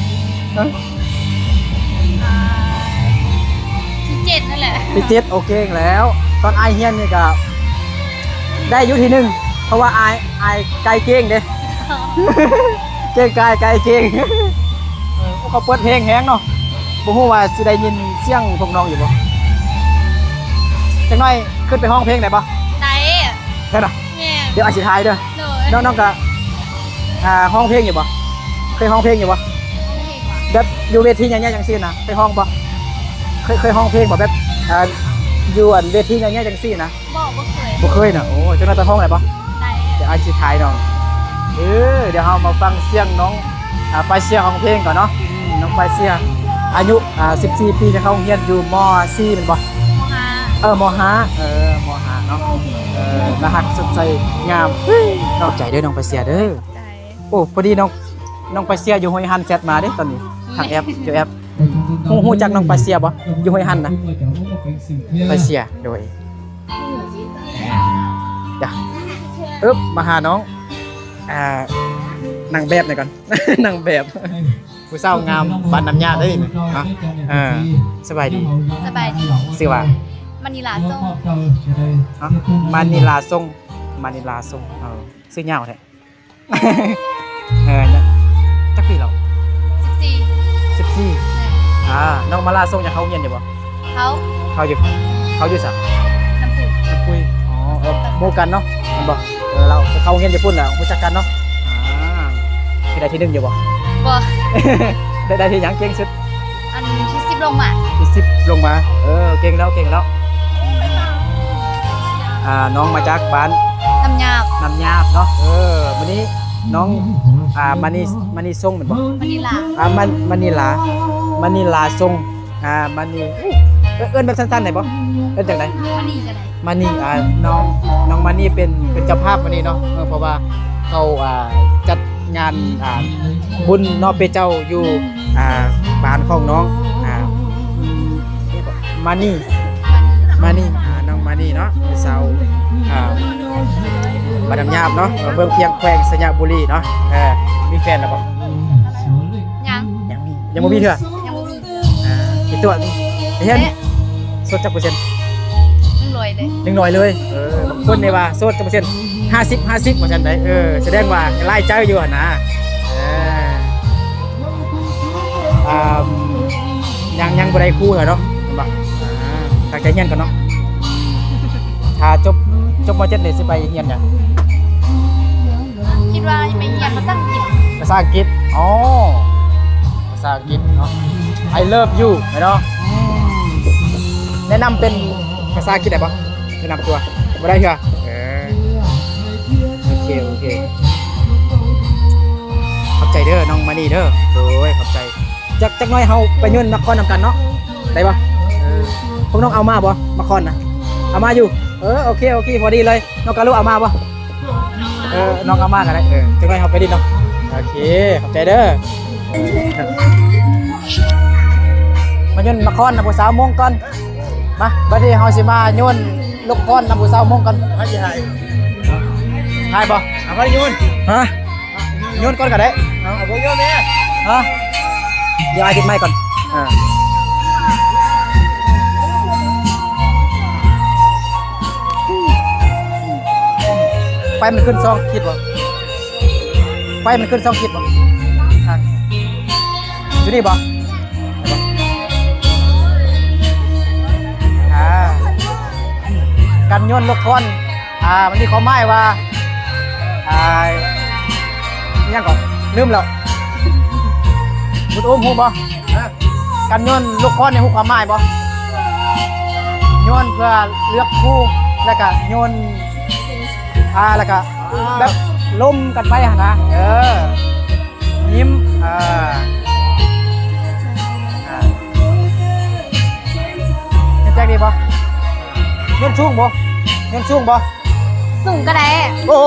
ຮະ? ອ່າ ທີເຈັດນັ້ນແຫຼະ ທີເຈັດ ໂອເຄແລ້ວ ຕອນອ້າຍຮຽນນີ້ກະໄດ້ຢູ່ທີໜຶ່ງ ເພາະວ່າອ້າຍ ອ້າຍໄກ່ເກັ່ງເດ້ ເກັ່ງກາຍໄກ່ເກັ່ງ ເອີ ເຂົາເປີດເພງແຮງເນາະ ບໍ່ຮູ້ວ່າຊິໄດ້ຍິນສຽງພວກນ້ອງຢູ່ບໍ່? ຈັກໜ້ອຍຂຶ້ນໄປຮ້ອງເພງໄດ້ບໍ່? ໄດ້ ໄດ້ເນາະ ແມ່ນ ດຽວອ້າຍຊິຖ່າຍເດີ ໂດຍ ນ້ອງ ນ້ອງກະ ອ່າ ຮ້ອງເພງຢູ່ບໍ່? ເຄີຍຮ້ອງເພງຢູ່ບໍ່? ແບບຢູ່ເວທີໃຫຍ່ໆຈັ່ງຊີ້ນະ ເຄີຍຮ້ອງບໍ່? ເຄີຍ ເຄີຍຮ້ອງເພງບໍ່? ແບບ ອ່າ ຢູ່ອັນເວທີໃຫຍ່ໆຈັ່ງຊີ້ນະ? ບໍ່ ບໍ່ເຄີຍ ບໍ່ເຄີຍນະ ໂອ້ ຈັກໜ້ອຍຕ້ອງຮ້ອງໄດ້ບໍ່? ໄດ້ ດຽວອ້າຍຊິຖ່າຍນ້ອງ ເອີ ດຽວເຮົາມາຟັງສຽງນ້ອງ ອ່າ ປາເຊຍຮ້ອງເພງກ່ອນເນາະ ອືມ ນ້ອງປາເຊຍ ອາຍຸ ອ່າ ສິບສີ່ປີ ຍັງເຂົ້າໂຮງຮຽນຢູ່ ມ.ສີ່ ແມ່ນບໍ່? ມ.ຫ້າ ເອີ ມ.ຫ້າ ເອີ ມ.ຫ້າ ເນາະ ເອີ ໜ້າຮັກ ສົດໃສ ງາມ ຂອບໃຈເດີນ້ອງປາເຊຍເດີ ຂອບໃຈ ໂອ້ ພໍດີນ້ອງ ນ້ອງປາເຊຍຢູ່ຫ້ວຍຫັນແຊັດມາເດ້ຕອນນີ້ ທາງແອັບ ຢູ່ແອັບ ຮູ້ ຮູ້ຈັກນ້ອງປາເຊຍບໍ່? ຢູ່ຫ້ວຍຫັນນະ ປາເຊຍ ໂດຍ ດຽວ ອຶບ ມາຫານ້ອງ ອ່າ ນາງແບບນີ້ກ່ອນ ນາງແບບ ຜູ້ສາວງາມບ້ານນ້ຳຍາເດ້ນີ້ນະ. ເອີ ສະບາຍດີ. ສະບາຍດີ. ຊື່ວ່າ? ມະນີລາຊົງ. ຮະ? ມະນີລາຊົງ. ມະນີລາຊົງ. ເອີ ຊື່ຍາວແທ້. ເອີ ຈັກປີແລ້ວ? ສິບສີ່. ສິບສີ່. ແມ່ນ. ອ່າ ນ້ອງມະນີລາຊົງຍັງເຂົ້າໂຮງຮຽນຢູ່ບໍ່? ເຂົ້າ. ເຂົ້າຢູ່. ເຂົ້າຢູ່ໃສ? ນ້ຳປຸ້ຍ. ນ້ຳປຸ້ຍ. ອໍ ເອີ ໝູ່ກັນເນາະ ແມ່ນບໍ່? ເອີ ລາວໄປເຂົ້າໂຮງຮຽນຢູ່ພຸ້ນແລ້ວ ຮູ້ຈັກກັນເນາະ. ອ່າ ເຮັດໄດ້ທີໜຶ່ງຢູ່ບໍ່? ບໍ່. ໄດ້ ໄດ້ທີຫຍັງເກັ່ງສຸດ? ອັນທີສິບລົງມາ. ທີສິບລົງມາ. ເອີ ເກັ່ງແລ້ວ ເກັ່ງແລ້ວ. ອ່າ ນ້ອງມາຈາກບ້ານນ້ຳຍາບ. ນ້ຳຍາບເນາະ. ເອີ ມື້ນີ້ນ້ອງ ອ່າ ມະນີ ມະນີຊົງແມ່ນບໍ່? ມະນີລາ. ອ່າ ມະ ມະນີລາ ມະນີລາຊົງ. ອ່າ ມະນີ ເອີ້ນ ເອີ້ນແບບສັ້ນໆໄດ້ບໍ່? ເອີ້ນຈັ່ງໃດ? ມະນີກໍໄດ້. ມະນີ ອ່າ ນ້ອງ ນ້ອງມະນີເປັນ ເປັນເຈົ້າພາບມື້ນີ້ເນາະ. ເອີ ເພາະວ່າເຂົາ ອ່າ ຈັດງານ ອ່າ ບຸນເນາະ ເປເຈົ້າຢູ່ ອ່າ ບ້ານຂອງນ້ອງ ອ່າ ມານີ ມານີ ອ່າ ນ້ອງມານີເນາະ ເປັນສາວ ອ່າ ບ້ານນ້ຳຍາບເນາະ ເມືອງພຽງ ແຂວງໄຊຍະບູລີເນາະ. ເອີ ມີແຟນແລ້ວບໍ່? ຍັງ. ຍັງ ຍັງບໍ່ມີເທື່ອ? ຍັງບໍ່ມີ. ອ່າ ມີຕົວະ ເຫັນ. ແມ່ນ. ໂສດຈັກເປີເຊັນ? ໜຶ່ງຮ້ອຍເລີຍ. ໜຶ່ງຮ້ອຍເລີຍ. ເອີ ບາງຄົນນີ້ວ່າໂສດຈັກເປີເຊັນ? ຫ້າສິບ ຫ້າສິບ ວ່າຊັ້ນໄດ໋. ເອີ ສະແດງວ່າຫຼາຍໃຈຢູ່ຫັ້ນນະ. ເອີ ອ່າ ຍັງ ຍັງບໍ່ໄດ້ຄູ່ເທື່ອເນາະ ແມ່ນບໍ່? ອ່າ ຕັ້ງໃຈຮຽນກ່ອນເນາະ. ຖ້າຈົບ ຈົບ ມ.ເຈັດ ນີ້ຊິໄປຮຽນຫຍັງ? ຄິດວ່າຊິໄປຮຽນພາສາອັງກິດ. ພາສາອັງກິດ. ອໍ ພາສາອັງກິດເນາະ. I love you ແມ່ນເນາະ. ອືມ ແນະນຳເປັນພາສາອັງກິດໄດ້ບໍ່? ແນະນຳຕົວ. ບໍ່ໄດ້ເທື່ອ. ເອີ ໂອເຄ ໂອເຄ ຂອບໃຈເດີ ນ້ອງມານີເດີ. ໂດຍ ຂອບໃຈ. ຈັກ ຈັກໜ້ອຍເຮົາໄປໂຍນໝາກຄອນນຳກັນເນາະ ໄດ້ບໍ່? ເອີ ພວກນ້ອງເອົາມາບໍ່ ໝາກຄອນນະ? ເອົາມາຢູ່. ເອີ ໂອເຄ ໂອເຄ ພໍດີເລີຍ. ນ້ອງກາລຸເອົາມາບໍ່? ເອີ ນ້ອງເອົາມາກໍໄດ້. ເອີ ຈັກໜ້ອຍເຮົາໄປຫຼິ້ນເນາະ. ໂອເຄ ຂອບໃຈເດີ. ມາໂຍນໝາກຄອນນຳຜູ້ສາວມົ້ງກ່ອນ. ມາ ບັດນີ້ເຮົາຊິມາໂຍນລູກຄອນນຳຜູ້ສາວມົ້ງກ່ອນ. ໃຜຊິຖ່າຍ? ຖ່າຍບໍ່? ເອົາໃຜໂຍນ? ຮະ? ໂຍນກ່ອນກໍໄດ້. ເອົາ ເອົາບໍ່ໂຍນແມ່. ຮະ? ດຽວອ້າຍຕິດໄມກ່ອນ. ເອີ ໄຟມັນຂຶ້ນສອງຂີດບໍ່? ໄຟມັນຂຶ້ນສອງຂີດບໍ່? ອ່ະ ຢູ່ນີ້ບໍ່? ອ່າ ການໂຍນລູກຄອນ ອ່າ ມັນມີຄວາມໝາຍວ່າ ອ່າ ອີຫຍັງກໍລືມແລ້ວ. ບຸນອຸ້ມຮູ້ບໍ່? ການໂຍນລູກຄອນນີ້ຮູ້ຄວາມໝາຍບໍ່? ໂຍນເພື່ອເລືອກຄູ່ ແລ້ວກະໂຍນ ອ່າ ແລ້ວກະແບບລົມກັນໄປຫັ້ນນະ. ເອີ ຍິ້ມ ເອີ ເຫັນແຈ້ງດີບໍ່? ໂຍນສູງບໍ່? ໂຍນສູງບໍ່? ສູງກໍໄດ້. ໂອ້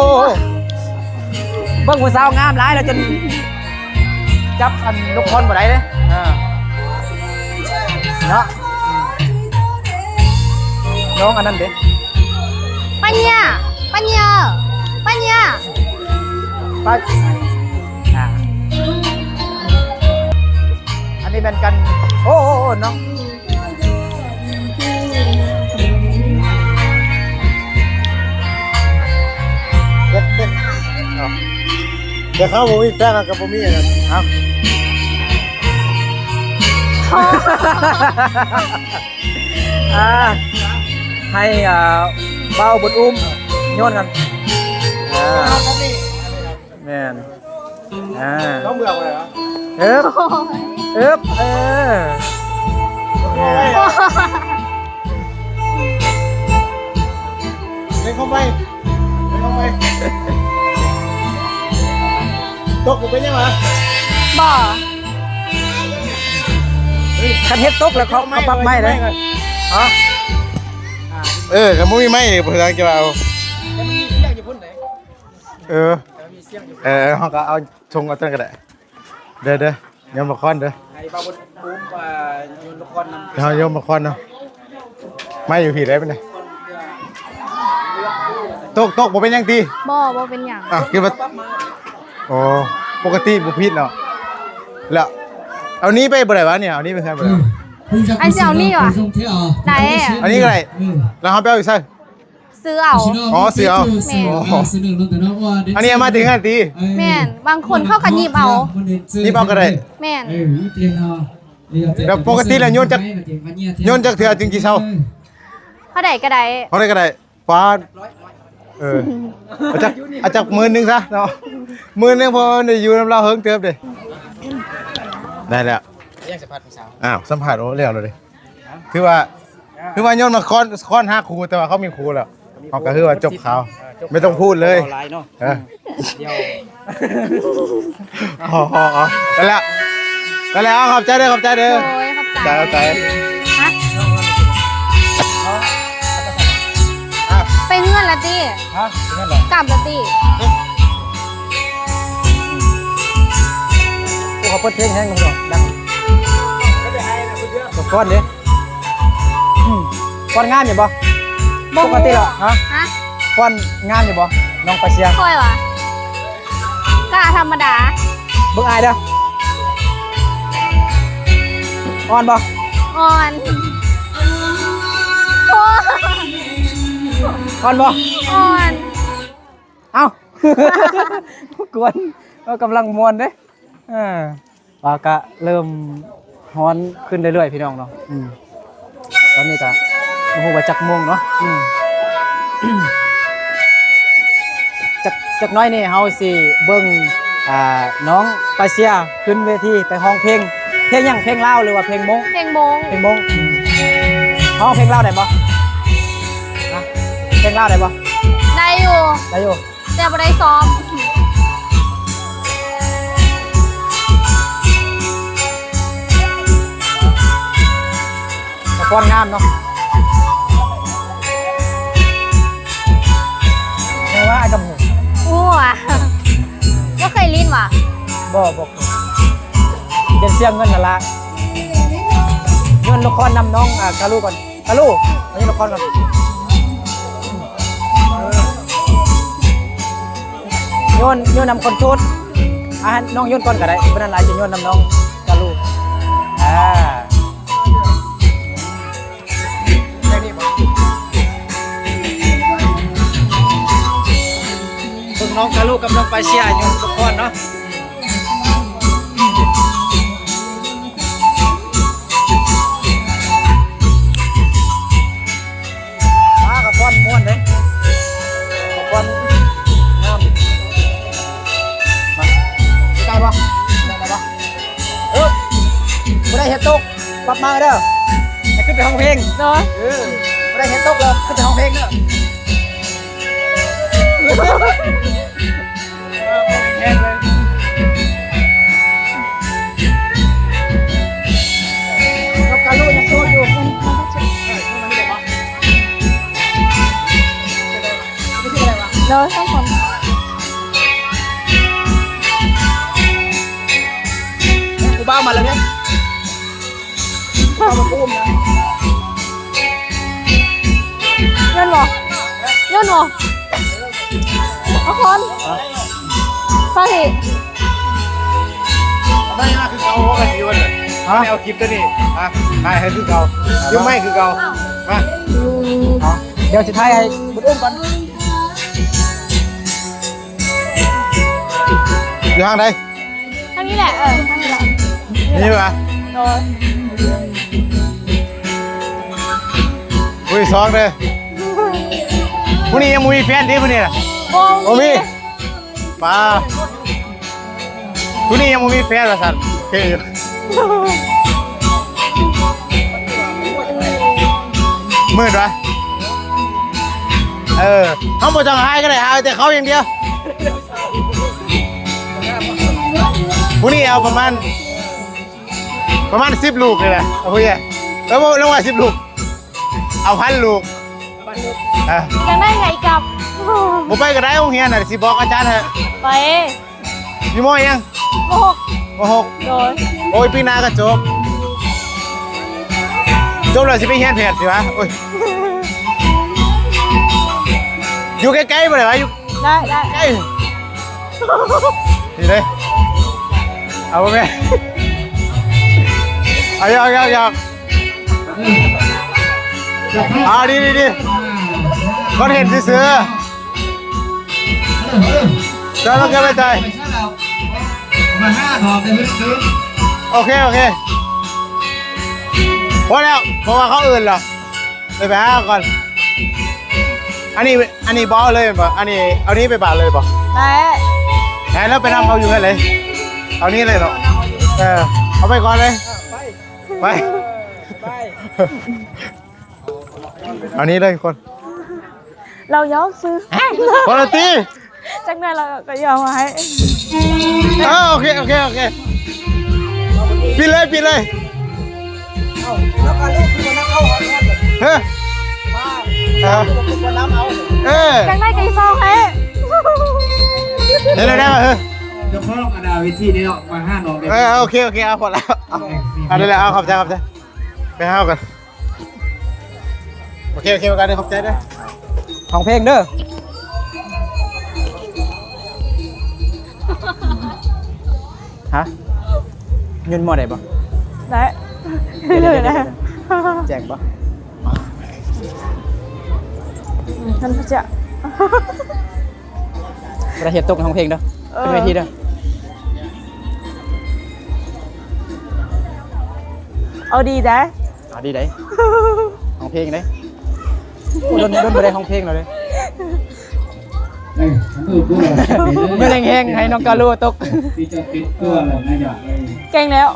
ເບິ່ງຜູ້ສາວງາມຫຼາຍແລ້ວຈົນຈັບອັນລູກຄອນບໍ່ໄດ້ເດ້. ເອີ ເນາະ ນ້ອງອັນນັ້ນເດ້ ປັນຍາ ປັນຍາ ປັນຍາ ປັນ ອ່າ ອັນນີ້ແມ່ນກັນ. ໂອ້ ໂອ້ ໂອ້ ນ້ອງ ເຮັດ ເຮັດ ເອົາ ແຕ່ເຂົາບໍ່ມີແຟນ ເຮົາກໍບໍ່ມີອັນນັ້ນ. ເອົາ ອ່າ ໃຫ້ ອ່າ ບ່າວບຸນອຸ້ມໂຍນກັນ. ອ່າ ແມ່ນ ອ່າ ຕ້ອງເບື່ອບໍ່ໄດ້ຫວາ? ເອີບ ເອີບ ເອີ ເລັງເຂົ້າໄປ ເລັງເຂົ້າໄປ. ຕົກບໍ່ເປັນຫຍັງຫວາ? ບໍ່. ຄັນເຮັດຕົກແລ້ວເຂົາ ເຂົາປັບໃໝ່ເດ້. ຮະ? ເອີ ຄັນບໍ່ມີໄມ້ນີ້ ບໍ່ຮູ້ຈະວ່າເອົາ. ເອີ ເອີ ເຮົາກໍເອົາຊົງເອົາຕົນກໍໄດ້. ເດີ ເດີ ໂຍນໝາກຄອນເດີ ໃຫ້ບ່າວບຸນອຸ້ມ ອ່າ ໂຍນໝາກຄອນນຳ. ເຮົາໂຍນໝາກຄອນເນາະ. ໄມ້ຢູ່ພີ້ໄດ້ປານໃດ? ຕົກ ຕົກບໍ່ເປັນຫຍັງຕິ? ບໍ່ ບໍ່ເປັນຫຍັງ. ອ່ະ ຄິດວ່າ ອໍ ປົກກະຕິບໍ່ຜິດເນາະ. ແລ້ວ ເອົານີ້ໄປບໍ່ໄດ້ຫວານີ້ ເອົານີ້ໄປໃຊ້ບໍ່ໄດ້ຫວາ? ອັນຊິເອົານີ້ຫວາ? ໄດ້ ອັນນີ້ກໍໄດ້ ແລ້ວເຮົາໄປເອົາຢູ່ໃສ? ຊື້ເອົາ ອໍ ຊື້ເອົາ ແມ່ນ ອໍ ອັນນີ້ເອົາມາແຕ່ເຮືອນຕິ? ແມ່ນ ບາງຄົນເຂົາກໍຫຍິບເອົາ ຫຍິບເອົາກໍໄດ້ ແມ່ນ ແລ້ວປົກກະຕິແລ້ວໂຍນຈັກ ໂຍນຈັກເທື່ອຈຶ່ງຊິເຊົາ? ເທົ່າໃດກໍໄດ້ ເທົ່າໃດກໍໄດ້ ປາດ ເອີ ເອົາຈັກ ເອົາຈັກໝື່ນໜຶ່ງຊະເນາະ ໝື່ນໜຶ່ງ ເພາະວ່າໄດ້ຢູ່ນຳລາວເຫິງເຕີບເດ້ ໄດ້ແລ້ວ ຍັງສຳພາດຜູ້ສາວ ອ້າວ ສຳພາດ ໂອ້ ແລ້ວແລ້ວເດ້ ຖືວ່າ ຄືວ່າໂຍນມາຄ້ອນ ຄ້ອນຫາຄູ ແຕ່ວ່າເຂົາມີຄູແລ້ວ ເຮົາກໍຄືວ່າຈົບຂ່າວ ເອີ ຈົບ ໄມ່ຕ້ອງພູດເລີຍ ເວົ້າຫຼາຍເນາະ ເອີ ດຽວ ອໍ ອໍ ອໍ ໄດ້ແລ້ວ ໄດ້ແລ້ວ ຂອບໃຈເດີ ຂອບໃຈເດີ ໂດຍ ຂອບໃຈ ຂອບໃຈ ຮະ ໄປເຮືອນລະຕິ? ຮະ ໄປເຮືອນລະ? ກັບລະຕິ? ໂອ້ ເຂົາເປີດເພງແຮງເນາະ ດັງ ລົບກວນເດ້. ອືມ ຟ້ອນງາມຢູ່ບໍ່? ບໍ່ ປົກກະຕິແລ້ວ ຮະ? ຮະ? ຟ້ອນງາມຢູ່ບໍ່ ນ້ອງປາເຊຍ? ຂ້ອຍຫວາ? ກະທຳມະດາ. ເບິ່ງອ້າຍເດີ ອ່ອນບໍ່? ອ່ອນ ໂອ້ ອ່ອນບໍ່? ອ່ອນ. ເອົ້າ ກວນ ເອີ ກຳລັງມ່ວນເດ້ ເອີ ວ່າກະເລີ່ມຮ້ອນຂຶ້ນເລື້ອຍໆ ພີ່ນ້ອງເນາະ ອືມ ຕອນນີ້ກະບໍ່ຮູ້ວ່າຈັກໂມງເນາະ ອືມ ຈັກ ຈັກໜ້ອຍນີ້ເຮົາຊິເບິ່ງ ອ່າ ນ້ອງປາເຊຍຂຶ້ນເວທີໄປຮ້ອງເພງ ເພງຫຍັງ? ເພງລາວ ຫຼືວ່າເພງມົ້ງ? ເພງມົ້ງ ເພງມົ້ງ ອືມ ຮ້ອງເພງລາວໄດ້ບໍ່? ຮະ? ເພງລາວໄດ້ບໍ່? ໄດ້ຢູ່ ໄດ້ຢູ່. ແຕ່ບໍ່ໄດ້ຊ້ອມ ກະຟ້ອນງາມເນາະ ແຕ່ວ່າອ້າຍກໍບໍ່ຮູ້ ຮູ້ຫວາ ບໍ່ເຄີຍຫຼິ້ນຫວາ? ບໍ່ ບໍ່ເຄີຍ ເປັນສຽງເງິນຫັ້ນລະ ເງິນລະຄອນນຳນ້ອງ ອ່າ ກາລູກ່ອນ. ກະລູ ມາຢູ່ນະຄອນກ່ອນ ໂຍນ ໂຍນນຳຄົນໂສດ ອ່າ ໃຫ້ນ້ອງໂຍນກ່ອນກໍໄດ້ ເພາະນັ້ນອ້າຍຊິໂຍນນຳນ້ອງກະລູ ອ່າ ເບິ່ງນ້ອງກະລູກັບນ້ອງປາເຊຍໂຍນນຳຄົນເນາະ. ມາກະຟ້ອນມ່ວນເດ້ ກະຟ້ອນງາມ ມາ ໄດ້ບໍ່? ໄດ້ບໍ່? ເອີ ບໍ່ໄດ້ເຮັດຕົກ ປັບມາເດີ ໃຫ້ຂຶ້ນໄປຮ້ອງເພງ ເນາະ ເອີ ບໍ່ໄດ້ເຮັດຕົກແລ້ວ ຂຶ້ນໄປຮ້ອງເພງເດີ. ໂດຍ ສອງຄົນ ຜູ້ບ່າວມາແລ້ວເດ້. ໂຍນບໍ່? ໂຍນບໍ່? ທຸກຄົນ ຟັງອີກ ໄດ້ມາຄືເກົ່າ ບໍ່ກັນຢູ່ເລີຍ ຮະ? ເອົາຄລິບຕົວນີ້ ຮະ? ຖ່າຍໃຫ້ຄືເກົ່າ ຍົກໄມ້ຄືເກົ່າ ມາ ດຽວຊິຖ່າຍໃຫ້ບຸດອຸ້ມກ່ອນ ຢູ່ທາງໃດ? ທາງນີ້ແຫຼະ ເອີ ທາງນີ້ແຫຼະ ນີ້ຫວາ? ໂດຍ ຜູ້ທີສອງເດີ ຜູ້ນີ້ຍັງບໍ່ມີແຟນຕິ ຜູ້ນີ້ນະ? ບໍ່ ບໍ່ມີ ປາ ຜູ້ນີ້ຍັງບໍ່ມີແຟນວ່າຊັ້ນ ໂອເຄຢູ່ ມືດຫວາ? ເອີ ເຮົາບໍ່ຕ້ອງຫາຍກໍໄດ້ ຫາແຕ່ເຂົາຢ່າງດຽວ. ຜູ້ນີ້ເອົາປະມານ ປະມານສິບລູກນີ້ແຫຼະ ເອົາຜູ້ໃຫຍ່ ເອີ ບໍ່ ລົງວ່າສິບລູກ ເອົາພັນລູກ ເອີ ຢາກໄດ້ໄງກັບ ບໍ່ໄປກໍໄດ້ໂຮງຮຽນນະ ຊິບອກອາຈານໃຫ້ ໄປ ຢູ່ ມໍ ຫຍັງ? ມໍຫົກ ມໍຫົກ ໂດຍ ໂອ້ຍ ປີໜ້າກໍຈົບ ຈົບແລ້ວຊິໄປຮຽນແພດຊິຫວາ ໂອ້ຍ ຢູ່ໃກ້ໆບໍ່ໄດ້ຫວາ ຢູ່ ໄດ້ ໄດ້ ໃກ້ ນີ້ເດ້ ເອົາບໍ່ແມ່? ເອົາ ຢອກໆໆ ເອົາ ດີໆໆ ຄົນເຫັນຊື່ໆ ເຈົ້າຕ້ອງເກັບໄວ້ໃຈ ໂອເຄ ໂອເຄ ພໍແລ້ວ ເພາະວ່າເຂົາເອີ້ນແລ້ວ. ໄປ ໄປຫາເຂົາກ່ອນ ອັນນີ້ ອັນນີ້ບໍ່ເອົາເລີຍແມ່ນບໍ່? ອັນນີ້ເອົານີ້ໄປບາດເລີຍບໍ່? ໄດ້ ໃຫ້ລາວໄປນຳເຂົາຢູ່ເຮືອນເລີຍ ເອົານີ້ເລີຍເນາະ ເອີ ເອົາໄປກ່ອນເລີຍ ໄປ ໄປ ເອົານີ້ເລີຍທຸກຄົນ. ລາວຢອກຊື່ ພໍແລ້ວຕິ ຈັກໜ້ອຍລາວກໍຢອກມາໃຫ້ ເອີ ໂອເຄ ໂອເຄ ໂອເຄ ປິດເລີຍ ປິດເລີຍ ເອົ້າ ແລ້ວກໍລູກຄືບໍ່ນັບເອົາ ເຮີ້ ເອີ ເອີ ຈັ່ງໃດກໍອີກສອງໃຫ້ ໄດ້ແລ້ວ ໄດ້ແລ້ວ ເຮີ້ ຈະຟ້ອງອັນໜ້າເວທີນີ້ເນາະ ມາຫານ້ອງເດ້ ເອີ ໂອເຄ ໂອເຄ ເອົາ ພໍແລ້ວ ເອົາ ເອົາ ໄດ້ແລ້ວ ເອົາ ຂອບໃຈ ຂອບໃຈ ໄປຫາເຮົາກັນ ໂອເຄ ໂອເຄ ໂອເຄ ຂອບໃຈເດີ ຮ້ອງເພງເດີ ຮະ ຍືນໝໍ້ໄດ້ບໍ່? ໄດ້ ເດີ ແຈກບໍ່? ອືມ ທ່ານພະເຈົ້າ ບໍ່ໄດ້ເຮັດຕົກໃນຮ້ອງເພງເດີ ເອີ ຂຶ້ນເວທີເດີ ເອົາດີໄດ໋ ເອົາດີໄດ໋ ຮ້ອງເພງໄດ໋ ໂອ້ ດົນ ດົນບໍ່ໄດ້ຮ້ອງເພງແລ້ວເດ້ ເອີ ມືແຮງໆ ໃຫ້ນ້ອງກາລູຕົກ ເກັ່ງແລ້ວ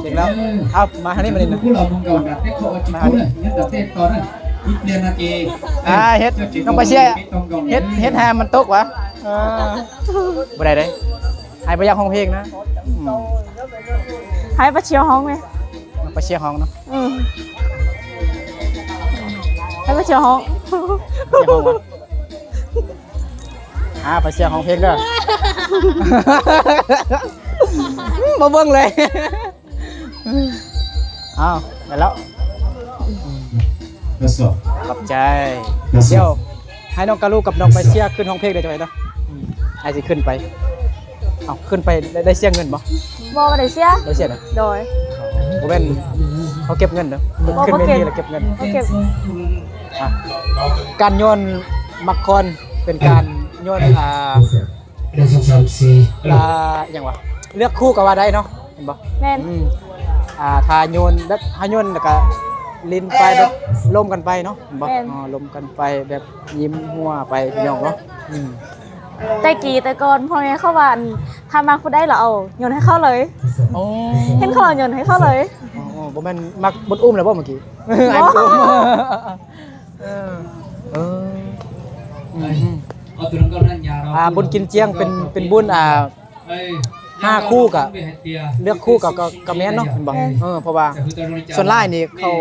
ເກັ່ງແລ້ວ ເອົາ ມາທາງນີ້ ມານີ້ນະ ອ່າ ເຮັດ ນ້ອງປາເຊຍ ເຮັດ ເຮັດໃຫ້ມັນຕົກຫວາ ເອີ ບໍ່ໄດ້ເດ້ ໃຫ້ປາຢາກຮ້ອງເພງນະ ອືມ ໃຫ້ປາຊຽວຮ້ອງແມ ປາຊຽວຮ້ອງເນາະ ອືມ ໃຫ້ປາຊຽວຮ້ອງ ປາຊຽວຮ້ອງຫວາ ອ່າ ປາຊຽວຮ້ອງເພງເດີ ບໍ່ເບິ່ງເລີຍ ອ້າວ ໄດ້ແລ້ວ ຂອບໃຈ ດຽວໃຫ້ນ້ອງກາລູກັບນ້ອງປາເຊຍຂຶ້ນຮ້ອງເພງເດີ ຈັ່ງໃດເນາະ ອືມ ອ້າຍຊິຂຶ້ນໄປ ເອົ້າ ຂຶ້ນໄປໄດ້ ໄດ້ເສຍເງິນບໍ່? ບໍ່ ບໍ່ໄດ້ເສຍ ບໍ່ໄດ້ເສຍນະ ໂດຍ ບໍ່ແມ່ນເຂົາເກັບເງິນເດີ ບໍ່ ຂຶ້ນເວທີແລ້ວເກັບເງິນ ບໍ່ເກັບ ອ່າ ການໂຍນໝາກຄອນເປັນການໂຍນ ອ່າ ອ່າ ຫຍັງວະ ເລືອກຄູ່ກໍວ່າໄດ້ເນາະ ແມ່ນບໍ່? ແມ່ນ ອືມ ອ່າ ຖ້າໂຍນແບບ ຖ້າໂຍນແລ້ວກໍຫຼິ້ນໄປແບບລົມກັນໄປເນາະ ແມ່ນບໍ່? ແມ່ນ ອໍ ລົມກັນໄປແບບຍິ້ມຫົວໄປພີ່ນ້ອງເນາະ ອືມ ແຕ່ກີ້ແຕ່ກ່ອນພໍ່ແມ່ເຂົາວ່າ ອັນ ຖ້າມັກຜູ້ໃດລະເອົາໂຍນໃຫ້ເຂົາເລີຍ ໂອ້ ເຫັນເຂົາເອົາໂຍນໃຫ້ເຂົາເລີຍ ອໍ ບໍ່ແມ່ນມັກບຸນອຸ້ມແລ້ວບໍ່ເມື່ອກີ້? ອ້າຍບຸນອຸ້ມ ເອີ ເອີ ອືມ ອ່າ ບຸນກິນຈຽງເປັນ ເປັນບຸນ ອ່າ ຫ້າຄູ່ກະເລືອກຄູ່ກະ ກະ ກະແມ່ນເນາະ ແມ່ນບໍ່? ເອີ ເພາະວ່າສ່ວນຫຼາຍນີ້ເຂົາ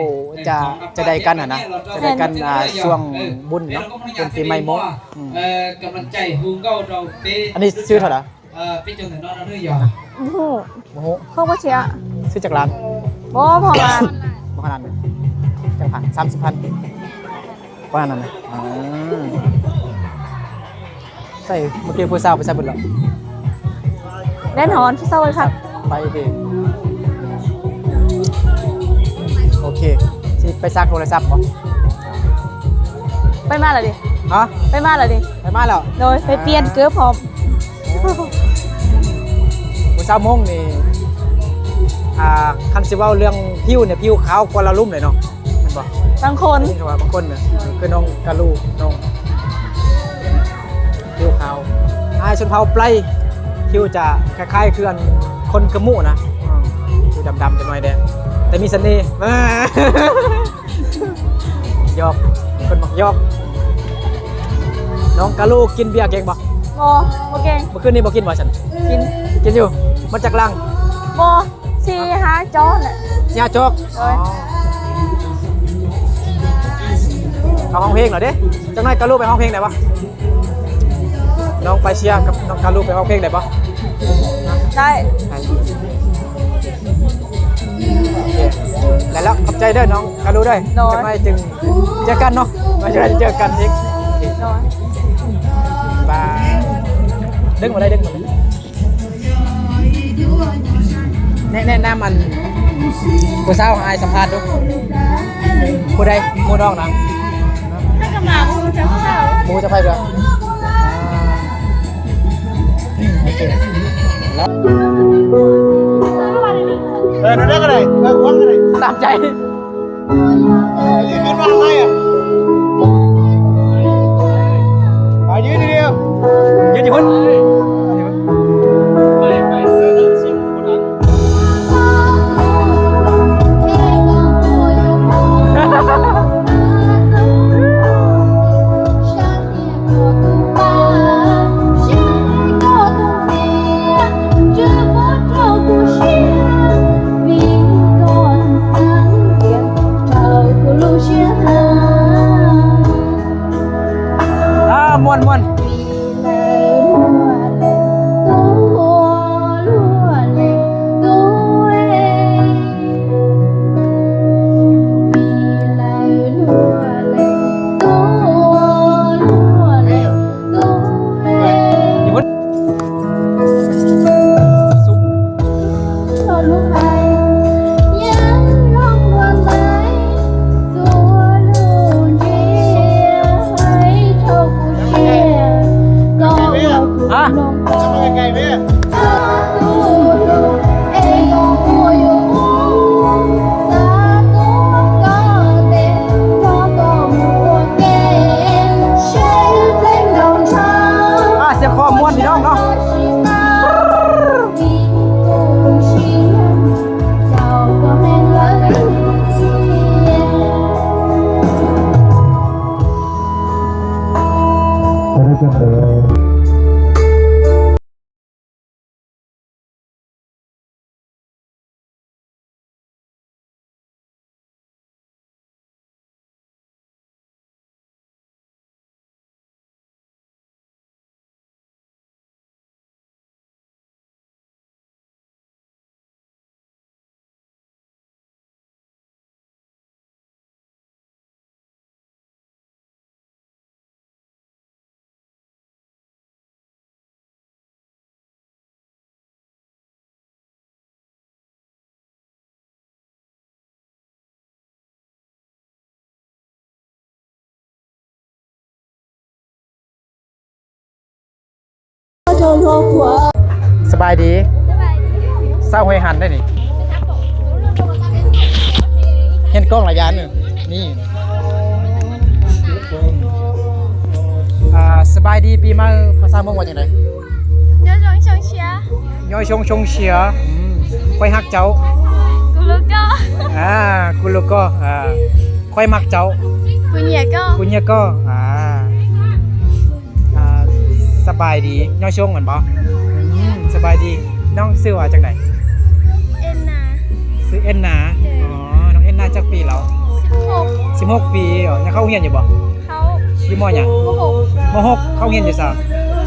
ຈະ ຈະໄດ້ກັນຫັ້ນນະ ຈະໄດ້ກັນ ອ່າ ຊ່ວງບຸນເນາະ ບຸນປີໃໝ່ມົ້ງ ອືມ ອັນນີ້ຊື້ເທົ່າໃດ? ບໍ່ຮູ້ ບໍ່ຮູ້ ເຂົາບໍ່ເສຍ ຊື້ຈັກລ້ານ? ບໍ່ ບໍ່ຂະໜາດ ບໍ່ຂະໜາດ ຈັກພັນ ສາມສິບພັນ ປະມານນັ້ນນະ ອືມ ໃສ່ ເມື່ອກີ້ຜູ້ສາວໄປໃສ່ເບິດແລ້ວ ແນ່ນອນ ຜູ້ສາວໄປຄັກ ໄປເດ ໂອເຄ ຊິໄປຊັກໂທລະສັບບໍ່? ໄປມາແລ້ວເດ ຮະ? ໄປມາແລ້ວເດ ໄປມາແລ້ວ ໂດຍ ໄປປ່ຽນເກີບພ້ອມ ຜູ້ສາວມົ້ງນີ້ ອ່າ ຄັນຊິເວົ້າເລື່ອງຜິວນີ້ ຜິວຂາວກວ່າລາວລຸ່ມເລີຍເນາະ ແມ່ນບໍ່? ບາງຄົນ ບາງຄົນນະ ຄືນ້ອງກາລູ ນ້ອງຜິວຂາວ ອ້າຍຊົນເຜົ່າໄປ ຜິວຈະຄ້າຍໆ ຄືອັນຄົນກະມຸນະ ຜິວດຳໆ ຈັກໜ້ອຍແດ່ ແຕ່ມີສະເໜ່ ຢອກ ເພິ່ນມັກຢອກ ນ້ອງກາລູກິນເບຍເກັ່ງບໍ່? ບໍ່ ບໍ່ເກັ່ງ ມື້ຄືນນີ້ບໍ່ກິນບໍ່ຊັ້ນ? ກິນ ກິນຢູ່ ໝົດຈັກລັງ? ບໍ່ ສີ່ຫ້າຈອກແຫຼະ ສີ່ຫ້າຈອກ ໂດຍ ເອົາຮ້ອງເພງເນາະເດ້ ຈັກໜ້ອຍກາລູໄປຮ້ອງເພງໄດ້ບໍ່? ນ້ອງໄປເຊຍກັບນ້ອງກາລູໄປຮ້ອງເພງໄດ້ບໍ່? ໄດ້ ໄດ້ ແລ້ວ ຂອບໃຈເດີນ້ອງກາລູເດີ ໂດຍ ຈັກໜ້ອຍຈຶ່ງເຈີກັນເນາະ ວ່າຈະໄດ້ເຈີກັນອີກ ໂດຍ ບາຍ ດຶງມາໄດ້ ດຶງມາໄດ້ ແນະ ແນະນຳອັນ ຜູ້ສາວ ໃຫ້ອ້າຍສຳພາດດູ ຜູ້ໃດ? ໝູ່ນ້ອງນະ? ເຮົາກໍມາບໍ່ຮູ້ຈັກຜູ້ສາວ ບໍ່ຮູ້ຈັກໃຜເທື່ອ. ເອີ ນັ້ນກໍໄດ້ ເອີ ຄວາມກໍໄດ້ ຕາມໃຈ. ເອີ ຢືນຂຶ້ນມາທຳໄມອະ? ໄປ ຢືນດຽວ ຢືນຢູ່ພຸ້ນ. ອ່າ ມ່ວນໆ. ອ່າ ສຽງຄອມມ່ວນພີ່ນ້ອງເນາະ. ສະບາຍດີ ສະບາຍດີ ສາວຫ້ວຍຫັນໄດ໋ນີ້ ເຫັນກ້ອງລະຢ້ານນີ້. ອ່າ ສະບາຍດີປີໃໝ່ ພາສາມົ້ງວ່າຈັ່ງໃດ? ຍອຍຊົງຊົງເຊຍ ຍອຍຊົງຊົງເຊຍ. ອືມ ຂ້ອຍຮັກເຈົ້າ ກູລູໂກ ອ່າ ກູລູໂກ ອ່າ ຂ້ອຍມັກເຈົ້າ ກູເນຍໂກ ກູເນຍໂກ. ອ່າ ອ່າ ສະບາຍດີ ຍອຍຊົງແມ່ນບໍ່? ອືມ ສະບາຍດີ ນ້ອງຊື່ວ່າຈັ່ງໃດ? ເອັນນາ ຊື່ເອັນນາ. ເອີ ອໍ ນ້ອງເອັນນາຈັກປີແລ້ວ? ສິບຫົກ ສິບຫົກປີ. ອໍ ຍັງເຂົ້າໂຮງຮຽນຢູ່ບໍ່? ເຂົ້າ ຢູ່ ມໍ ຫຍັງ? ມໍຫົກ ມໍຫົກ. ເຂົ້າຮຽນຢູ່ໃສ?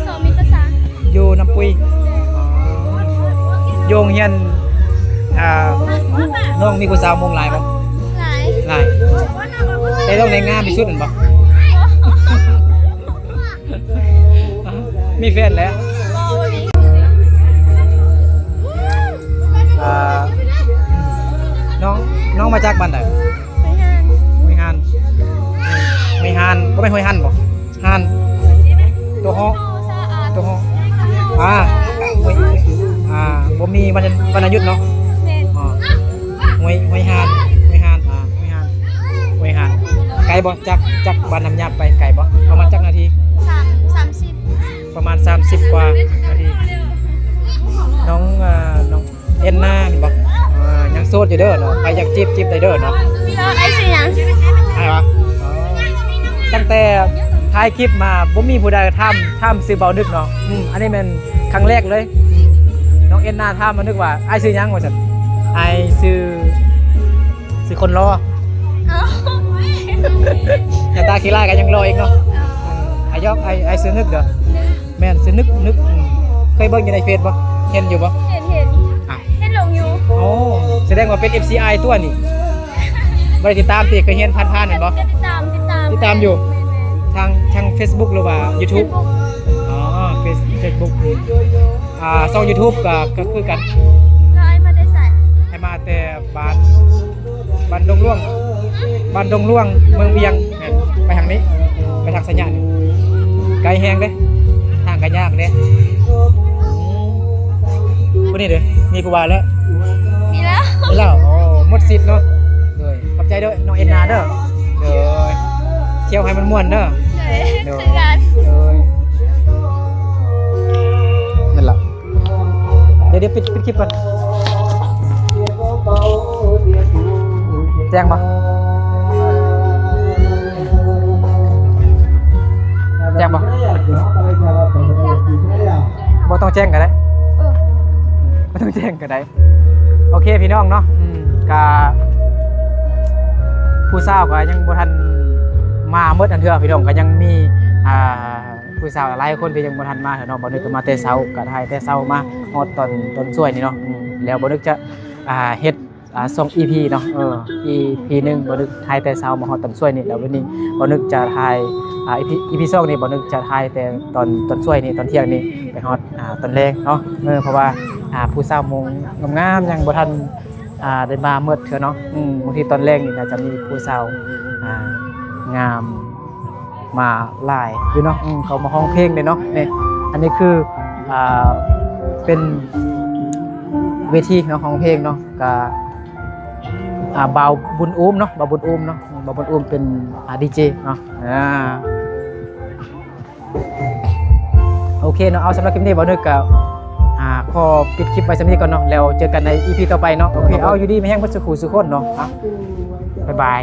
ສອງມີພາສາ ຢູ່ນ້ຳປຸ້ຍ. ອໍ ຢູ່ໂຮງຮຽນ ອ່າ ນ້ອງມີຜູ້ສາວມົ້ງຫຼາຍບໍ່? ຫຼາຍ ຫຼາຍ. ແຕ່ນ້ອງໃດງາມທີ່ສຸດແມ່ນບໍ່? ມີແຟນແລ້ວ? ບໍ່ ບໍ່ມີ. ອ່າ ນ້ອງ ນ້ອງມາຈາກບ້ານໃດ? ຫ້ວຍຫານ ຫ້ວຍຫານ ຫ້ວຍຫານ ບໍ່ແມ່ນຫ້ວຍຫັນບໍ່? ຫານ ໂຕ ຫ ໂຕ ຫ ອ່າ ຫ້ວຍ ອ່າ ບໍ່ມີວັນ ວັນນະຢຸດເນາະ. ແມ່ນ ອໍ ຫ້ວຍ ຫ້ວຍຫານ ຫ້ວຍຫານ ອ່າ ຫ້ວຍຫານ ຫ້ວຍຫານ. ໄກບໍ່? ຈາກ ຈາກບ້ານນ້ຳຫຍາບໄປໄກບໍ່? ປະມານຈັກນາທີ? ສາມ ສາມສິບ ປະມານສາມສິບກວ່ານາທີ. ນ້ອງ ເອີ ນ້ອງ ເອັນນາແມ່ນບໍ່? ອ່າ ຍັງໂສດຢູ່ເດີເນາະ ໃຜຢາກຈີບ ຈີບໄດ້ເດີເນາະ. ອ້າຍຊື່ຫຍັງ? ອ້າຍຫວາ? ອໍ ຕັ້ງແຕ່ຖ່າຍຄລິບມາບໍ່ມີຜູ້ໃດຖາມ ຖາມຊື່ບ່າວນຶກເນາະ. ອືມ ອັນນີ້ແມ່ນຄັ້ງແລກເລີຍ. ອືມ ນ້ອງເອັນນາຖາມບ່າວນຶກວ່າ ອ້າຍຊື່ຫຍັງ ວ່າຊັ້ນ. ອ້າຍຊື່ ຊື່ຄົນຫຼໍ່. ອໍ ໜ້າຕາຂີ້ລ້າຍກໍຍັງຫຼໍ່ອີກເນາະ. ອໍ ອາ ຢອກ ອ້າຍ ອ້າຍຊື່ນຶກເດີ. ແມ່ນ ຊື່ນຶກ ນຶກ. ອືມ ເຄີຍເບິ່ງຢູ່ໃນເຟສບໍ່? ເຫັນຢູ່ບໍ່? ເຫັນ ເຫັນ ອ່ະ ເຫັນລົງຢູ່. ໂອ້ ສະແດງວ່າເປັນເອັຟຊີອ້າຍຕົວະນີ້. ບໍ່ໄດ້ຕິດຕາມຕິ? ເຄີຍເຫັນຜ່ານໆແມ່ນບໍ່? ຕິດຕາມ ຕິດຕາມ ຕິດຕາມຢູ່. ແມ່ນໆ ທາງ ທາງເຟສບຸກ ຫຼືວ່າຢູທູບ? ເຟສບຸກ. ອໍ ເຟສ ເຟສບຸກ. ອ່າ ຊ່ອງຢູທູບກໍ ກໍຄືກັນ. ແລ້ວອ້າຍມາແຕ່ໃສ? ມາແຕ່ບ້ານ ບ້ານດົງຫຼວງ ບ້ານດົງຫຼວງ ເມືອງພຽງ ແມ່ນ ໄປທາງນີ້ ໄປທາງໄຊຍະນີ້ ໄກແຮງເດ້ ທາງກໍຍາກເດ້. ອືມ ຜູ້ນີ້ເດ້ ມີຜູ້ບ່າວແລ້ວ? ມີແລ້ວ ມີແລ້ວ. ໂອ້ ໝົດສິດເນາະ. ໂດຍ ຂອບໃຈເດີ ນ້ອງເອັນນາເດີ. ໂດຍ ທ່ຽວໃຫ້ມັນມ່ວນເດີ. ໂດຍ ໂດຍ ຄືກັນ. ໂດຍ ນັ້ນລະ. ດຽວ ດຽວ ປິດ ປິດຄລິບກ່ອນ. ແຈ້ງບໍ່? ແຈ້ງບໍ່? ບໍ່ຕ້ອງແຈ້ງກໍໄດ້. ເອີ ບໍ່ຕ້ອງແຈ້ງກໍໄດ້. ໂອເຄ ພີ່ນ້ອງເນາະ. ອືມ ກະ ຜູ້ສາວກໍຍັງບໍ່ທັນມາໝົດອັນເທື່ອ ພີ່ນ້ອງ ກໍຍັງມີ ອ່າ ຜູ້ສາວຫຼາຍຄົນທີ່ຍັງບໍ່ທັນມາເທື່ອເນາະ. ບ່າວນຶກກໍມາແຕ່ເຊົ້າ ກໍຖ່າຍແຕ່ເຊົ້າມາຮອດຕອນ ຕອນສວຍນີ້ເນາະ. ອືມ ແລ້ວບ່າວນຶກຈະ ອ່າ ເຮັດ ອ່າ ສອງອີພີເນາະ. ເອີ ອີພີໜຶ່ງ ບ່າວນຶກຖ່າຍແຕ່ເຊົ້າມາຮອດຕອນສວຍນີ້ ແລ້ວວັນນີ້ບ່າວນຶກຈະຖ່າຍ ອ່າ ອີພີ ອີພີສອງນີ້ ບ່າວນຶກຈະຖ່າຍແຕ່ຕອນ ຕອນສວຍນີ້ ຕອນທ່ຽງນີ້ໄປຮອດ ອ່າ ຕອນແລງເນາະ. ເອີ ເພາະວ່າ ອ່າ ຜູ້ສາວມົງງາມໆຍັງບໍ່ທັນ ອ່າ ໄດ້ມາໝົດເທື່ອເນາະ. ອືມ ບາງທີຕອນແລງນີ້ໜ້າຈະມີຜູ້ສາວ ອ່າ ງາມມາຫຼາຍຢູ່ເນາະ. ອືມ ເຂົາມາຮ້ອງເພງເດ້ເນາະ. ນີ້ ອັນນີ້ຄື ອ່າ ເປັນເວທີເນາະ ຮ້ອງເພງເນາະ. ກະ ອ່າ ບ່າວບຸນອູມເນາະ ບ່າວບຸນອູມເນາະ. ອືມ ບ່າວບຸນອູມເປັນ ອ່າ ດີເຈເນາະ. ອ່າ ໂອເຄເນາະ ເອົາ ສຳລັບຄລິບນີ້ບ່າວນຶກກະ ອ່າ ຂໍປິດຄລິບໄວ້ສ່ຳນີ້ກ່ອນເນາະ ແລ້ວເຈີກັນໃນອີພີຕໍ່ໄປເນາະ. ໂອເຄ ເອົາ ຢູ່ດີມີແຮງເບິດສູ່ຄູ່ສູ່ຄົນເນາະ. ອ່ະ ບາຍບາຍ.